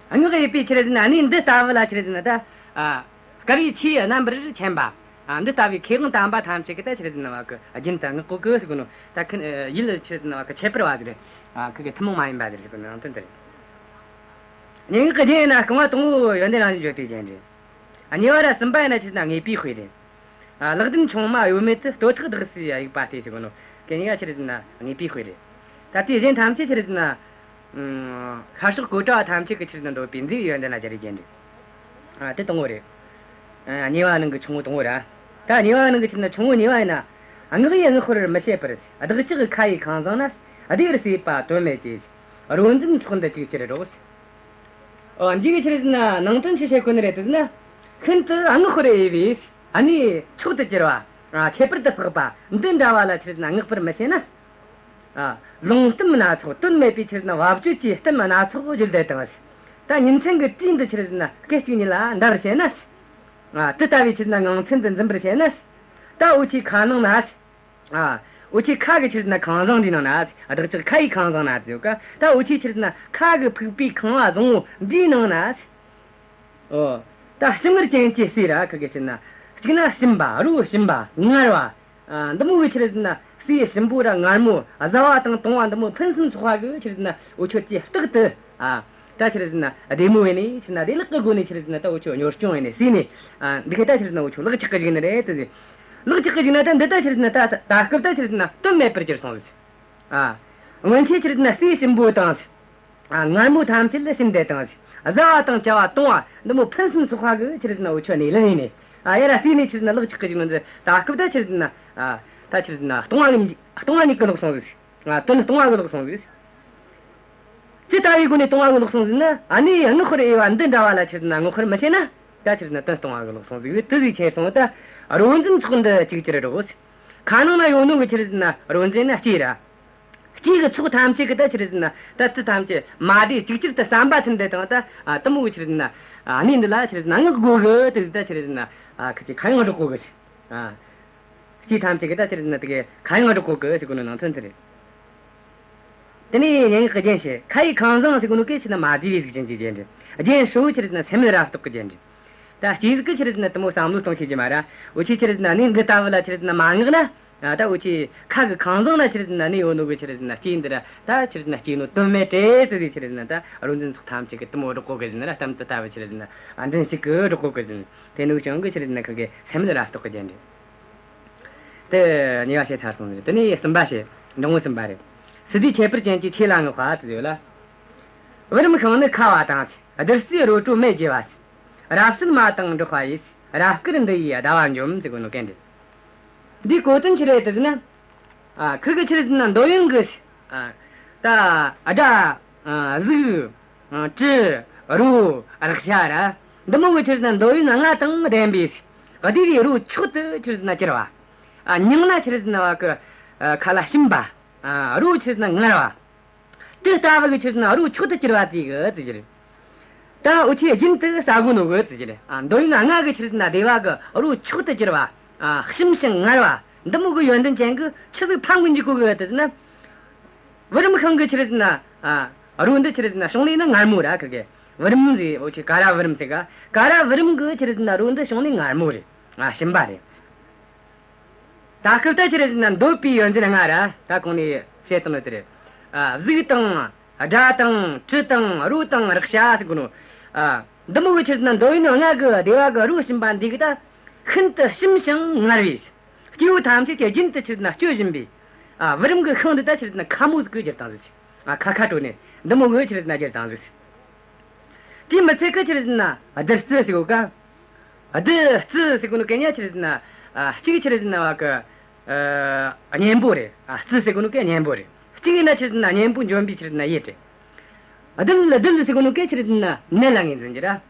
བསྔགས་ཡས་པའི་ཆི་རེད་ཟེར་ན་གནས་འདི་ལྟ་བུ་ལ་ཆི་རེད་ཟེར་ན་ད། ཨ། དཀར་བའི་ཆོས་རྣམ་པར་མཁྱེན་པ། ཨ། འདི་ལྟ་བུའི་ཁེ་དབང་དམ་པ་ཐམས་ཅད་ཀྱིས་ད་ཆི་རེད་ཟེར་ན་བ་གི་རྒྱུན་དུ་བསྔགས་གོ་གི་ཟེར་གོ་ནོ། ད་ཁི་ཡུལ་ཆི་རེད་ཟེར་ན་བ་གི་ཁྱད་པར་བ་ཟིག་རེད། ཨ། ཁི་གི་ཐུན་མོང་མ་ཡིན་པ་ཟིག་རེད་ཟེར་གོ་ནོ་དོན་དེ་རེད། སྙན་ངག་གི་རྒྱན་ཡིན་ན་རྐང་བ་དང་པོ་ཡོན་ཏན་རང་བཞིན་བརྗོད་པའི་རྒྱན་རེད། ཨ། གཉིས་པ་ར་གསུམ་པ་ཡིན་ན་ཆི་རེད་ཟེར་ན་དངོས་པོའི་དཔེ་རེད། ཨ། ལེགས་ལྡན་ཆུང་མ་གཡོ་མེད་དུ། ལྟོ་ཐག་བདག་སའི་དབྱུག་པ་སྟེ་ཟེར་གོ་ནོ། གན་གཉིས་ཀ་ཆི་རེད་ཟེར་ན་དངོས་པོའི་དཔེ་རེད། ད་ལྟའི་གཞན་ཐམས་ཅད་ཆི་རེད་ཟེར་ན། ཨ། ཤར་ཕྱོགས་གཽ་ཌ་བ་ཐམས་ཅད་ཀྱིས་ཆི་རེད་ཟེར་ན་འདོད་པའི་མཛེས་པའི་ཡོན་ཏན་ལ་སྦྱར་བའི་རྒྱན་རེད། ཨ། དེ་དང་པོ་རེད། ཨ། གཉིས་པ་ནང་གི་ཆུང་ངུ་དང་པོ་ར། ད་གཉིས་པ་ནང་གི་ཆི་རེད་ཟེར་ན་ཆུང་ངུ་གཉིས་པ་ཡིན་ན། ཨ། བསྔགས་ཡི་བསྔགས་པར་མི་བྱེད་པར། བདག་ཅག་ཁ་ཡི་ཁང་བཟང་ན། བདེ་བར་གསོས་པ་དོན་མེད་ཀྱི། རོ་འཛིན་ཚོགས་འདི་ཅིག་ཅར་སྒྲོགས། ཨོ། འདི་གི་ཆི་རེད་ཟེར་ན་ནང་དོན་ཆི་བཤད་གོ་ནི་རེད་ཟེར་ན། ཤིན་ཏུ་བསྔགས་པར་འོས་པའི། ཨ་ནི་མཆོག་ཏུ་གྱུར་པ། ཨ། ཁྱད་པར་དུ་འཕགས་པ་འདི་འདྲ་བ་ལ་ཆི་རེད་ཟེར་ན་བསྔགས་པར་མི་བྱེད་ན། ཨ། ལོང་གཏམ་སྣ་ཚོགས། དོན་མེད་པའི་ཆི་རེད་ཟེར་ན་བབ་ཅོལ་གྱི་གཏམ་སྣ་ཚོགས་བརྗོད་བསྡད་དང་། ད་ཉིན་མཚན་གྱི་དུས་འདི་ཆི་རེད་ཟེར་ན་སྐད་ཅིག་ཉིད་ལ་འདའ་བར་བྱེད་ན། ཨ། དེ་ལྟ་བུའི་ཆི་རེད་ཟེར་ན་ངང་ཚུལ་འདི་འཛིན་པར་བྱེད་ན། ད་འུ་ཆོའི་ཁ་ནང་ན། ཨ། འུ་ཆོའི་ཁ་གི་ཆི་རེད་ཟེར་ན་ཁང་བཟང་འདིའི་ནང་ན། བདག་ཅག་ཁ་ཡི་ཁང་བཟང་ན་ཟེར་ག། ད་འུ་ཆོའི་ཆི་རེད་ཟེར་ན་ཁ་གི་ཕུག་པའི་ཁང་བ་བཟང་བོ་འདིའི་ནང་ན། ཨོ། ད་ཞིམ་མངར་ཅན་གྱི་ཟས་ར་ཁི་གི་ཆི་རེད་ཟེར་ན། གཅིག་ན་ཞིམ་པ། རོ་ཞིམ་པ། མངར་བ། ཨ། འདི་མོ་གི་ཆི་རེད་ཟེར་ན་ཟས་ཞིམ་པོ་ར་མངར་མོ། བཟའ་བ་དང་བཏུང་བ་འདི་མོ་ཕུན་སུམ་ཚོགས་པ་གི་ཆི་རེད་ཟེར་ན་འུ་ཆོ་དེ་རྟག་ཏུ། ཨ། ད་ཆི་རེད་ཟེར་ན་བདེ་མོ་བྱས་ནས་ཆི་རེད་ཟེར་ན་བདེ་ལེགས་ཀྱི་སྒོ་ནས་ཆི་རེད་ཟེར་ན་ད་འུ་ཆོ་གཉོར་སྐྱོང་བྱས་ནས་ཟོས་ནས། ཨ། འདི་གི་ད་ཆི་རེད་ཟེར་ན་འུ་ཆོ་ལག་ཆགས་ཀྱི་བཅུག་ནི་རེད་དེ། ལག་ཆགས་ཀྱི་བཅུག་ན་ད་འདི་ད་ཆི་རེད་ཟེར་ན་ད་ད་སྐབས་ད་ཆི་རེད་ཟེར་ན་དོན་མེད་པར་གྱུར་སོང་ཟིག། ཨ། སྔོན་ཆད་ཆི་རེད་ཟེར་ན་ཟས་ཞིམ་པོ་དང་། ཨ། མངར་མོ་ཐམས་ཅད་ལ་ཞིམ་བསྡད་དང་། བཟའ་བ་དང་བཅའ་བ་བཏུང་བ་འདི་མོ་ཕུན་སུམ་ཚོགས་པ་གི་ཆི་རེད་ཟེར་ན་འུ་ཆོ་ནས་ལེན་ཡིན་ནས། ཨ། ཡ་ར་ཟོས་ནས་ཆི་རེད་ཟེར་ན་ལག་ཆགས་ཀྱི་བཅུག་ནི་འདི་ད་སྐབས་ད་ཆི་རེད་ཟེར་ན། ཨ། ད་ཆི་རེད་ཟེར་ན་སྟོང་བ་གི་སྟོང་བ་ཉིད་ཀྱི་ལོག་སོང་ཟིག། ཨ། དོན་སྟོང་བ་གི་ལོག་སོང་ཟིག། ཇི་ལྟ་བུའི་སྒོ་ནས་སྟོང་བ་གི་ལོག་སོང་ཟིག་ན། ཨ་ནི་བསྔགས་པར་འོས་པ་འདི་འདྲ་བ་ལ་ཆི་རེད་ཟེར་ན་བསྔགས་པར་མི་བྱེད་ན། ད་ཆི་རེད་ཟེར་ན་དོན་སྟོང་བ་གི་ལོག་སོང་ཟིག། དེ་ཟིག་ཆེ་སོང་། ད་རོ་འཛིན་ཚོགས་འདི་ཅིག་ཅར་སྒྲོགས། ཁ་ནང་ན་ཡོད་ནོ་གི་ཆི་རེད་ཟེར་ན་རོ་འཛིན་ན་ལྕེ་ར། ལྕེ་གི་ཚོགས་ཐམས་ཅད་གི་ད་ཆི་རེད་ཟེར་ན་ད་ཚུལ་ཐམས་ཅད་མ་བསྡུས་ཅིག་ཅར་དུ་བསམ་པ་མཐུན་བསྡད་དང་། ད་ཨ་དེ་མོ་གི་ཆི་རེད་ཟེར་ན་ཨ་ནི་འདི་ལ་ཆི་རེད་ཟེར་ན་བསྔགས་དགོས་གི། དེ་ཟིག་ད་ཆི་རེད་ཟེར་ན་ཨ་ཁི་ཆོས་ཁ་ཡང་སྒྲོག་གོ་གི། ཨ། ལྕེ་ཐམས་ཅད་གི་ད་ཆི་རེད་ཟེར་ན་དེ་གི་ཁ་ཡང་སྒྲོག་གོ་གི་ཟེར་གོ་ནོ་ནང་དོན་དེ་རེད། དེ་ནས་སྙན་ངག་གི་རྒྱན་བཤད། ཁ་ཡི་ཁང་བཟང་ཟེར་གོ་ནོ་གན་ཆི་རེད་ཟེར་ན་མ་བསྡུས་པའི་གཟུགས་ཅན་གྱི་རྒྱན་རེད། རྒྱན་ཧྲིལ་བོ་ཆི་རེད་ཟེར་ན་སེམས་ལ་རབ་རྟོག་གི་རྒྱན་རེད། ད་ལྕེ་ཟིག་གིས་ཆི་རེད་ཟེར་ན་དེ་མོ་བསམ་བློ་གཏོང་ཤེས་ཀྱི་མ་ར། འུ་ཆོས་ཆི་རེད་ཟེར་ན་ནི་འདི་ལྟ་བུ་ལ་ཆི་རེད་ཟེར་ན་མ་བསྔགས་ན། ཨ། ད་འུ་ཆོའི་ཁ་གི་ཁང་བཟང་ན་ཆི་རེད་ཟེར་ན་ནི་ཡོད་ནོ་གི་ཆི་རེད་ཟེར་ན་ལྕེ་འདི་ར་ད་ཆི་རེད་ཟེར་ན་སྐྱེས་ནོ་དོན་མེད་དེ་ཟེར་ཟིག། ཆི་རེད་ཟེར་ན་ད་རོ་འཛིན་ཚོགས་ཐམས་ཅད་གི་དེ་མོ་སྒྲོག་གོ་གི་ཟེར་ན་ར། གཏམ་དེ་ལྟ་བུ་ཆི་རེད་ཟེར་ན་ཨ་མགྲིན་གཅིག་གིས་སྒྲོག་གོ་གི་ཟེར། དེ་ནོ་ཀྱང་གི་ཆི་རེད་ཟེར་ན་ཁི་གི་སེམས་ལ་རབ་རྟོག་གི་རྒྱན་རེད། དེ་གཉིས་པ་བཤད་ཚར་སོང་ཟིག། དེ་ནས་གསུམ་པ་བཤད། འབྲིང་བོ་གསུམ་པ་རེད། སི་ཏའི་ཁྱད་པར་ཅན་གྱི་ཆོས་ལ་བསྔགས་པ་དེ་ཡོད་ལ། བུ་རམ་ཤིང་ནི་ཁ་བ་དང་། བདུད་རྩིའི་རོ་བྲོ་མེ་བརྗེ་བ། རབ་གསལ་མ་དང་འགྲོགས་པ་ཡིས། རབ་དཀར་འདི་ཡིས་ཟླ་བ་འཇོམས་ཟེར་གོ་ནོ་གན་རེད། འདིའི་གོ་དོན་ཆི་རེད་དེ་ཟེར་ན། ཨ། ཁིར་གི་ཆི་རེད་ཟེར་ན་འདོད་ཡོན་གི། ཨ། ད་སྒྲ། ཨ། གཟུགས། ཨ། དྲི། རོ། རེག་བྱ་ར། འདི་མོ་གི་ཆི་རེད་ཟེར་ན་འདོད་ཡོན་ལྔ་དང་ལྡན་པའི་བདེ་བའི་རོ་མཆོག་ཏུ་ཆི་རེད་ཟེར་ན་གྱུར་པ། ཨ། མྱང་ན་ཆི་རེད་ཟེར་ན་བ་གི། ཨ། ཁ་ལ་ཞིམ་པ། ཨ། རོ་ཆི་རེད་ཟེར་ན་མངར་བ། དེ་ལྟ་བུ་གི་ཆི་རེད་ཟེར་ན་རོ་མཆོག་ཏུ་གྱུར་པ་དེ་གི་དེ་གི་རེད། ད་འུ་ཆོས་རྒྱུན་དུ་ཟ་དགོས་ནོ་གི་དེ་གི་རེད། ཨ། འདོད་ཡོན་ལྔ་གི་ཆི་རེད་ཟེར་ན་བདེ་བ་གི་རོ་མཆོག་ཏུ་གྱུར་པ། ཨ། ཞིམ་ཞིང་མངར་བ། འདི་མོ་གི་ཡོན་ཏན་ཅན་གི་ཆི་ཟིག་ཕམ་གི་འཇུག་གོ་གི་དེ་ཟེར་ན། བུ་རམ་ཤིང་གི་ཆི་རེད་ཟེར་ན། ཨ། རོ་འདི་ཆི་རེད་ཟེར་ན་བྱུང་ལས་ནི་མངར་མོ་ར་ཁི་གི། བུ་རམ་ཟེར། འུ་ཆོས་ཀ་ར་བུ་རམ་ཟེར་ག། ཀ་ར་བུ་རམ་གི་ཆི་རེད་ཟེར་ན་རོ་འདི་བྱུང་ལས་མངར་མོ་རེད། ཨ། ཞིམ་པ་རེད། ད་སྐབས་ད་ཆི་རེད་ཟེར་ན་འདོད་པའི་ཡོན་ཏན་ལྔ་ར། ད་གོང་ནས་བཤད་བཏང་ནོ་དེ་རེད། ཨ། གཟུགས་དང་། སྒྲ་དང་། དྲི་དང་། རོ་དང་། རེག་བྱ་ཟེར་གོ་ནོ། ཨ། འདི་མོ་གི་ཆི་རེད་ཟེར་ན་འདོད་ཡོན་ལྔ་གི་བདེ་བ་གི་རོ་ཞིམ་པ་འདི་གི་ད་ཤིན་ཏུ་ཞིམ་ཞིང་མངར་བས། སྐྱེ་བོ་ཐམས་ཅད་ཀྱིས་རྒྱུན་དུ་ཆི་རེད་ཟེར་ན་སྤྱོད་བཞིན་པའི། ཨ། བུ་རམ་གི་ཤིང་འདི་ད་ཆི་རེད་ཟེར་ན་ཁ་མོ་ཟིག་གི་གྱུར་བཏང་ཟིག། ཨ། ཁ་ཁ་བྲོ་ནས་འདི་མོ་གི་ཆི་རེད་ཟེར་ན་གྱུར་བཏང་ཟིག། དེ་མི་ཚད་གི་ཆི་རེད་ཟེར་ན་བདུད་རྩི་ཟེར་གོ་ག། བདུད་རྩི་ཟེར་གོ་ནོ་གན་ཡ་ཆི་རེད་ཟེར་ན། ཨ། གཅིག་ཆི་རེད་ཟེར་ན་བ་གི། ཨ། གཉེན་པོ་རེད། ཨ། རྩི་ཟེར་གོ་ནོ་གན་གཉེན་པོ་རེད། གཅིག་ཡིན་ན་ཆི་རེད་ཟེར་ན་གཉེན་པོ་འཇོམས་པའི་ཆི་རེད་ཟེར་ན་ཡུལ་རེད། བདུད། བདུད་ཟེར་གོ་ནོ་གན་ཆི་རེད་ཟེར་ན་ནད་ལ་ངོས་འཛིན་རྒྱུ་ར།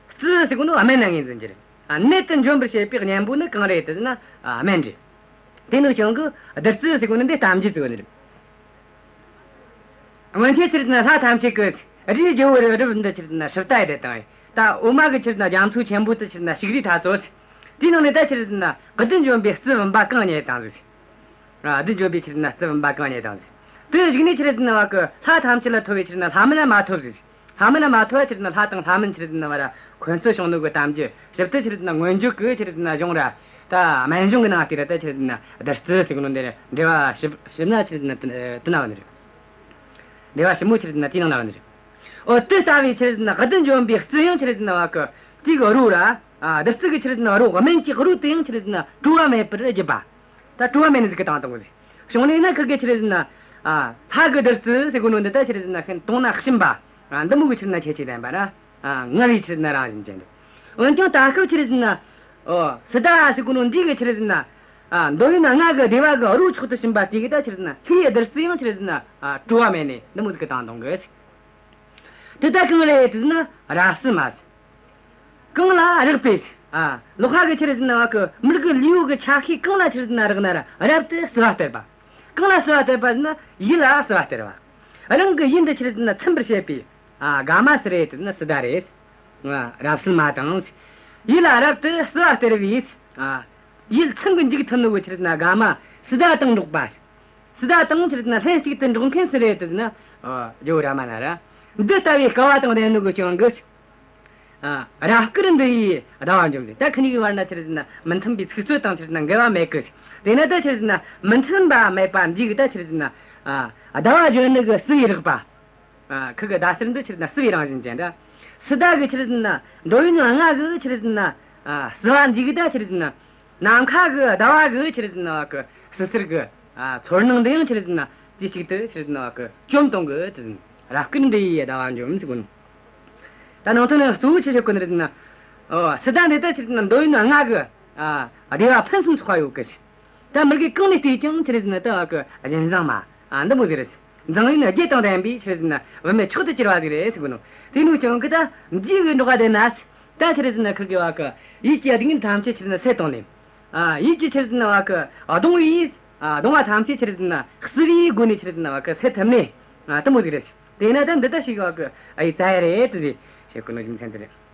རྩི་ཟེར་གོ་ནོ་སྨན་ལ་ངོས་འཛིན་རྒྱུ་རེད། ཨ། ནད་དེ་འཇོམས་པར་བྱེད་པའི་གཉེན་པོ་ནི་གང་རེད་དེ་ཟེར་ན། ཨ། སྨན་རེད། དེ་ནོ་ཀྱང་གི་བདུད་རྩི་ཟེར་གོ་ནི་འདི་གཏམ་རྒྱུད་ཟེར་གོ་ནི་རེད། སྔོན་ཆད་ཆི་རེད་ཟེར་ན་ལྷ་ཐམས་ཅད་ཀྱིས་རིའི་རྒྱལ་པོ་རི་རབ་འདི་ཆི་རེད་ཟེར་ན་ཞིབ་ལྟ་ཡེ་རེ་བཏང་ཡེ། ད་འོ་མ་གི་ཆི་རེད་ཟེར་ན་རྒྱ་མཚོ་ཆེན་པོ་དེ་ཆི་རེད་ཟེར་ན་བཤིག་རིས་ཐ་ཚོ། དེའི་ནང་ནས་ད་ཆི་རེད་ཟེར་ན་བདུད་འཇོམས་པའི་རྩི་བུམ་པ་གང་རྙེད་བཏང་ཟིག། ཨ། བདུད་འཇོམས་པའི་ཆི་རེད་ཟེར་ན་རྩི་བུམ་པ་གང་རྙེད་བཏང་ཟིག། དེ་གཞུག་ནས་ཆི་རེད་ཟེར་ན་བ་གི་ལྷ་ཐམས་ཅད་ལ་ཐོབ་པའི་ཆི་རེད་ཟེར་ན་ལྷ་མིན་ལ་མ་ཐོབ་ཟིག། ལྷ་མིན་ལ་མ་ཐོབ་པ་ཆི་རེད་ཟེར་ན་ལྷ་དང་ལྷ་མིན་ཆི་རེད་ཟེར་ན་བ་ར་འཁོན་རྩོད་བྱུང་ནོ་གི་གཏམ་རྒྱུད། ཞིབ་ཏུ་ཆི་རེད་ཟེར་ན་མངོན་བརྗོད་གི་ཆི་རེད་ཟེར་ན་གཞུང་ར། ད་སྨན་གཞུང་གི་ནང་དེ་ར་ད་ཆི་རེད་ཟེར་ན་བདུད་རྩི་ཟེར་གོ་ནོ་འདི་ར་འགྲེལ་བ་ཞིབ་ཞིབ་ན་ཆི་རེད་ཟེར་ན་དེ་དེ་ན་བ་ནི་རེད། འགྲེལ་བ་ཞིབ་མོ་ཆི་རེད་ཟེར་ན་དེའི་ནང་ན་བ་ནི་རེད། འོ་དེ་ལྟ་བུའི་ཆི་རེད་ཟེར་ན་བདུད་འཇོམས་པའི་རྩི་ཡང་ཆི་རེད་ཟེར་ན་བ་གི་དེ་གི་རོ་ར། ཨ། བདུད་རྩི་གི་ཆི་རེད་ཟེར་ན་རོ། སྨན་གྱི་རོ་དེ་ཡང་ཆི་རེད་ཟེར་ན་བྲོ་བ་མེད་པར་བརྗོད་པ། ད་བྲོ་བ་མེད་ནི་ཟིག་གི་བཏང་བཏང་གི་ཟིག། བྱུང་ནས་ན་ཁིར་གི་ཆི་རེད་ཟེར་ན། ཨ། ལྷ་གི་བདུད་རྩི་ཟེར་གོ་ནོ་འདི་ད་ཆི་རེད་ཟེར་ན་ཤིན་ཏུ་ན་གཤིན་པ། ཨ། འདི་མོ་གི་ཆི་རེད་ན་ཁྱད་ཆོས་ལྡན་པ་ར། ཨ། མངར་བའི་ཆི་རེད་ན་རང་བཞིན་ཅན་དུ། འོན་ཀྱང་ད་སྐབས་ཆི་རེད་ཟེར་ན། ཨོ། སི་ཏཱ་ཟེར་གོ་ནོ་འདི་གི་ཆི་རེད་ཟེར་ན། ཨ། འདོད་ཡོན་ལྔ་གི་བདེ་བ་གི་རོ་མཆོག་ཏུ་ཕྱིན་པ་དེ་གི་ད་ཆི་རེད་ཟེར་ན་ལྷའི་བདུད་རྩི་ཡང་ཆི་རེད་ཟེར་ན། ཨ། བྲོ་བ་མེད་ནི་འདི་མོ་ཟིག་གི་བཏང་བཏང་གི་ཟིག། དེ་ད་གང་རེད་ཟེར་ན་རབ་བསིལ་མ་ཟེར། གང་ལ་རེག་པས། ཨ། ལོག་ཁ་གི་ཆི་རེད་ཟེར་ན་བ་གི་མིར་གི་ལུས་པོ་གི་ཆ་ཤས་གང་ལ་ཆི་རེད་ཟེར་ན་རེག་ན་ར་རབ་ཏུ་བསིལ་བ་སྟེར་བ། གང་ལ་བསིལ་བ་སྟེར་བ་ཟེར་ན་ཡིད་ལ་བསིལ་བ་སྟེར་བ། རང་གི་ཡིད་འདི་ཆི་རེད་ཟེར་ན་ཚིམ་པར་བྱེད་པའི། ཨ། དགའ་མ་སུ་རེད་ཟེར་ན་སི་ཏཱ་རེད། ཨ། རབ་བསིལ་མ་དང་། ཡིད་ལ་རབ་ཏུ་བསིལ་བ་སྟེར་བའི། ཨ། ཡིད་ཚིམ་གི་འཇུག་ཐུབ་ནོ་གི་ཆི་རེད་ཟེར་ན་དགའ་མ་སི་ཏཱ་དང་འགྲོགས་པ། སི་ཏཱ་དང་ཆི་རེད་ཟེར་ན་ལྷན་ཅིག་ཏུ་འགྲོགས་མཁན་སུ་རེད་ཟེར་ན། ཨ། ཇོ་བོ་རཱ་མ་ན་ར། འདི་ལྟ་བུའི་དགའ་བ་དང་ལྡན་ནོ་གི་རྐྱེན་གིས། ཨ། རབ་དཀར་འདི་ཡིས་ཟླ་བ་འཇོམས་ཟེར། ད་ཁི་གཉིས་ཀྱི་བར་ན་ཆི་རེད་ཟེར་ན་མི་མཐུན་པའི་ཚིག་རྩོད་དང་ཆི་རེད་ཟེར་ན་འགལ་བ་མེད་གི། དེས་ན་ད་ཆི་རེད་ཟེར་ན་མི་མཐུན་པ་མེད་པ་འདི་གིས་ད་ཆི་རེད་ཟེར་ན། ཨ། ཟླ་བ་གཞོན་ནུ་གི་བསིལ་བའི་རེག་པ། ཨ། ཁི་གི་ཟླ་ཟེར་འདི་ཆི་རེད་ཟེར་ན་བསིལ་བའི་རང་བཞིན་ཅན་ད། སི་ཏཱ་གི་ཆི་རེད་ཟེར་ན་འདོད་ཡོན་ལྔ་གི་ཆི་རེད་ཟེར་ན། ཨ། བསིལ་བ་འདི་གིས་ད་ཆི་རེད་ཟེར་ན། ནམ་མཁའ་གི་ཟླ་བ་གི་ཆི་རེད་ཟེར་ན་བ་གི་བསིལ་ཟེར་གི། ཨ། ཚོར་སྣང་འདི་ཡང་ཆི་རེད་ཟེར་ན་དེ་ཞིག་ཏུ་ཆི་རེད་ཟེར་ན་བ་གི་བཅོམ་གཏོང་གི་དེ་ཟེར། རབ་དཀར་འདི་ཡིས་ཟླ་བ་འཇོམས་ཟེར་གོ་ནོ། ད་ནང་དོན་ནི་གཙོ་བོ་ཆི་བཤད་གོ་ནི་རེད་ཟེར་ན། ཨོ། སི་ཏཱ་འདི་ད་ཆི་རེད་ཟེར་ན་འདོད་ཡོན་སྣ་ལྔ་གི། ཨ། བདེ་བ་ཕུན་སུམ་ཚོགས་པ་ཡོད་གི། ད་མིར་གེ་གང་ནས་བལྟས་ཀྱང་ཆི་རེད་ཟེར་ན་ད་བ་གི་བཞིན་བཟང་མ། ཨ། འདི་མོ་ཟིག་རེད། མཛངས་ཡོན་བརྒྱད་དང་ལྡན་པའི་ཆི་རེད་ཟེར་ན་བུད་མེད་མཆོག་ཏུ་གྱུར་པ་ཟིག་རེད་ཟེར་གོ་ནོ། དེ་ནོ་ཀྱང་གི་ད་འཇིགས་གི་འགྲོ་ག་དེ་ན། ད་ཆི་རེད་ཟེར་ན་ཁིར་གི་བ་གི་ཡིད་ཀྱི་སྡུག་བསྔལ་ཐམས་ཅད་ཆི་རེད་ཟེར་ན་སེལ་བཏང་ནས། ཨ། ཡིད་ཀྱི་ཆི་རེད་ཟེར་ན་བ་གི་གདུང་བའི། ཨ། གདུང་བ་ཐམས་ཅད་ཆི་རེད་ཟེར་ན་བསིལ་བའི་སྒོ་ནས་ཆི་རེད་ཟེར་ན་བ་གི་སེལ་ཐུབ་ནི། ཨ། དེ་མོ་ཟིག་རེད། དེས་ན་ད་འདི་ལྟ་ཞིག་བ་གི་ཨ་ཡི་ད་ཡ་རེད་དེ་ཟེར་བཤད་གོ་ནོ་རྒྱུ་མཚན་དེ་རེད།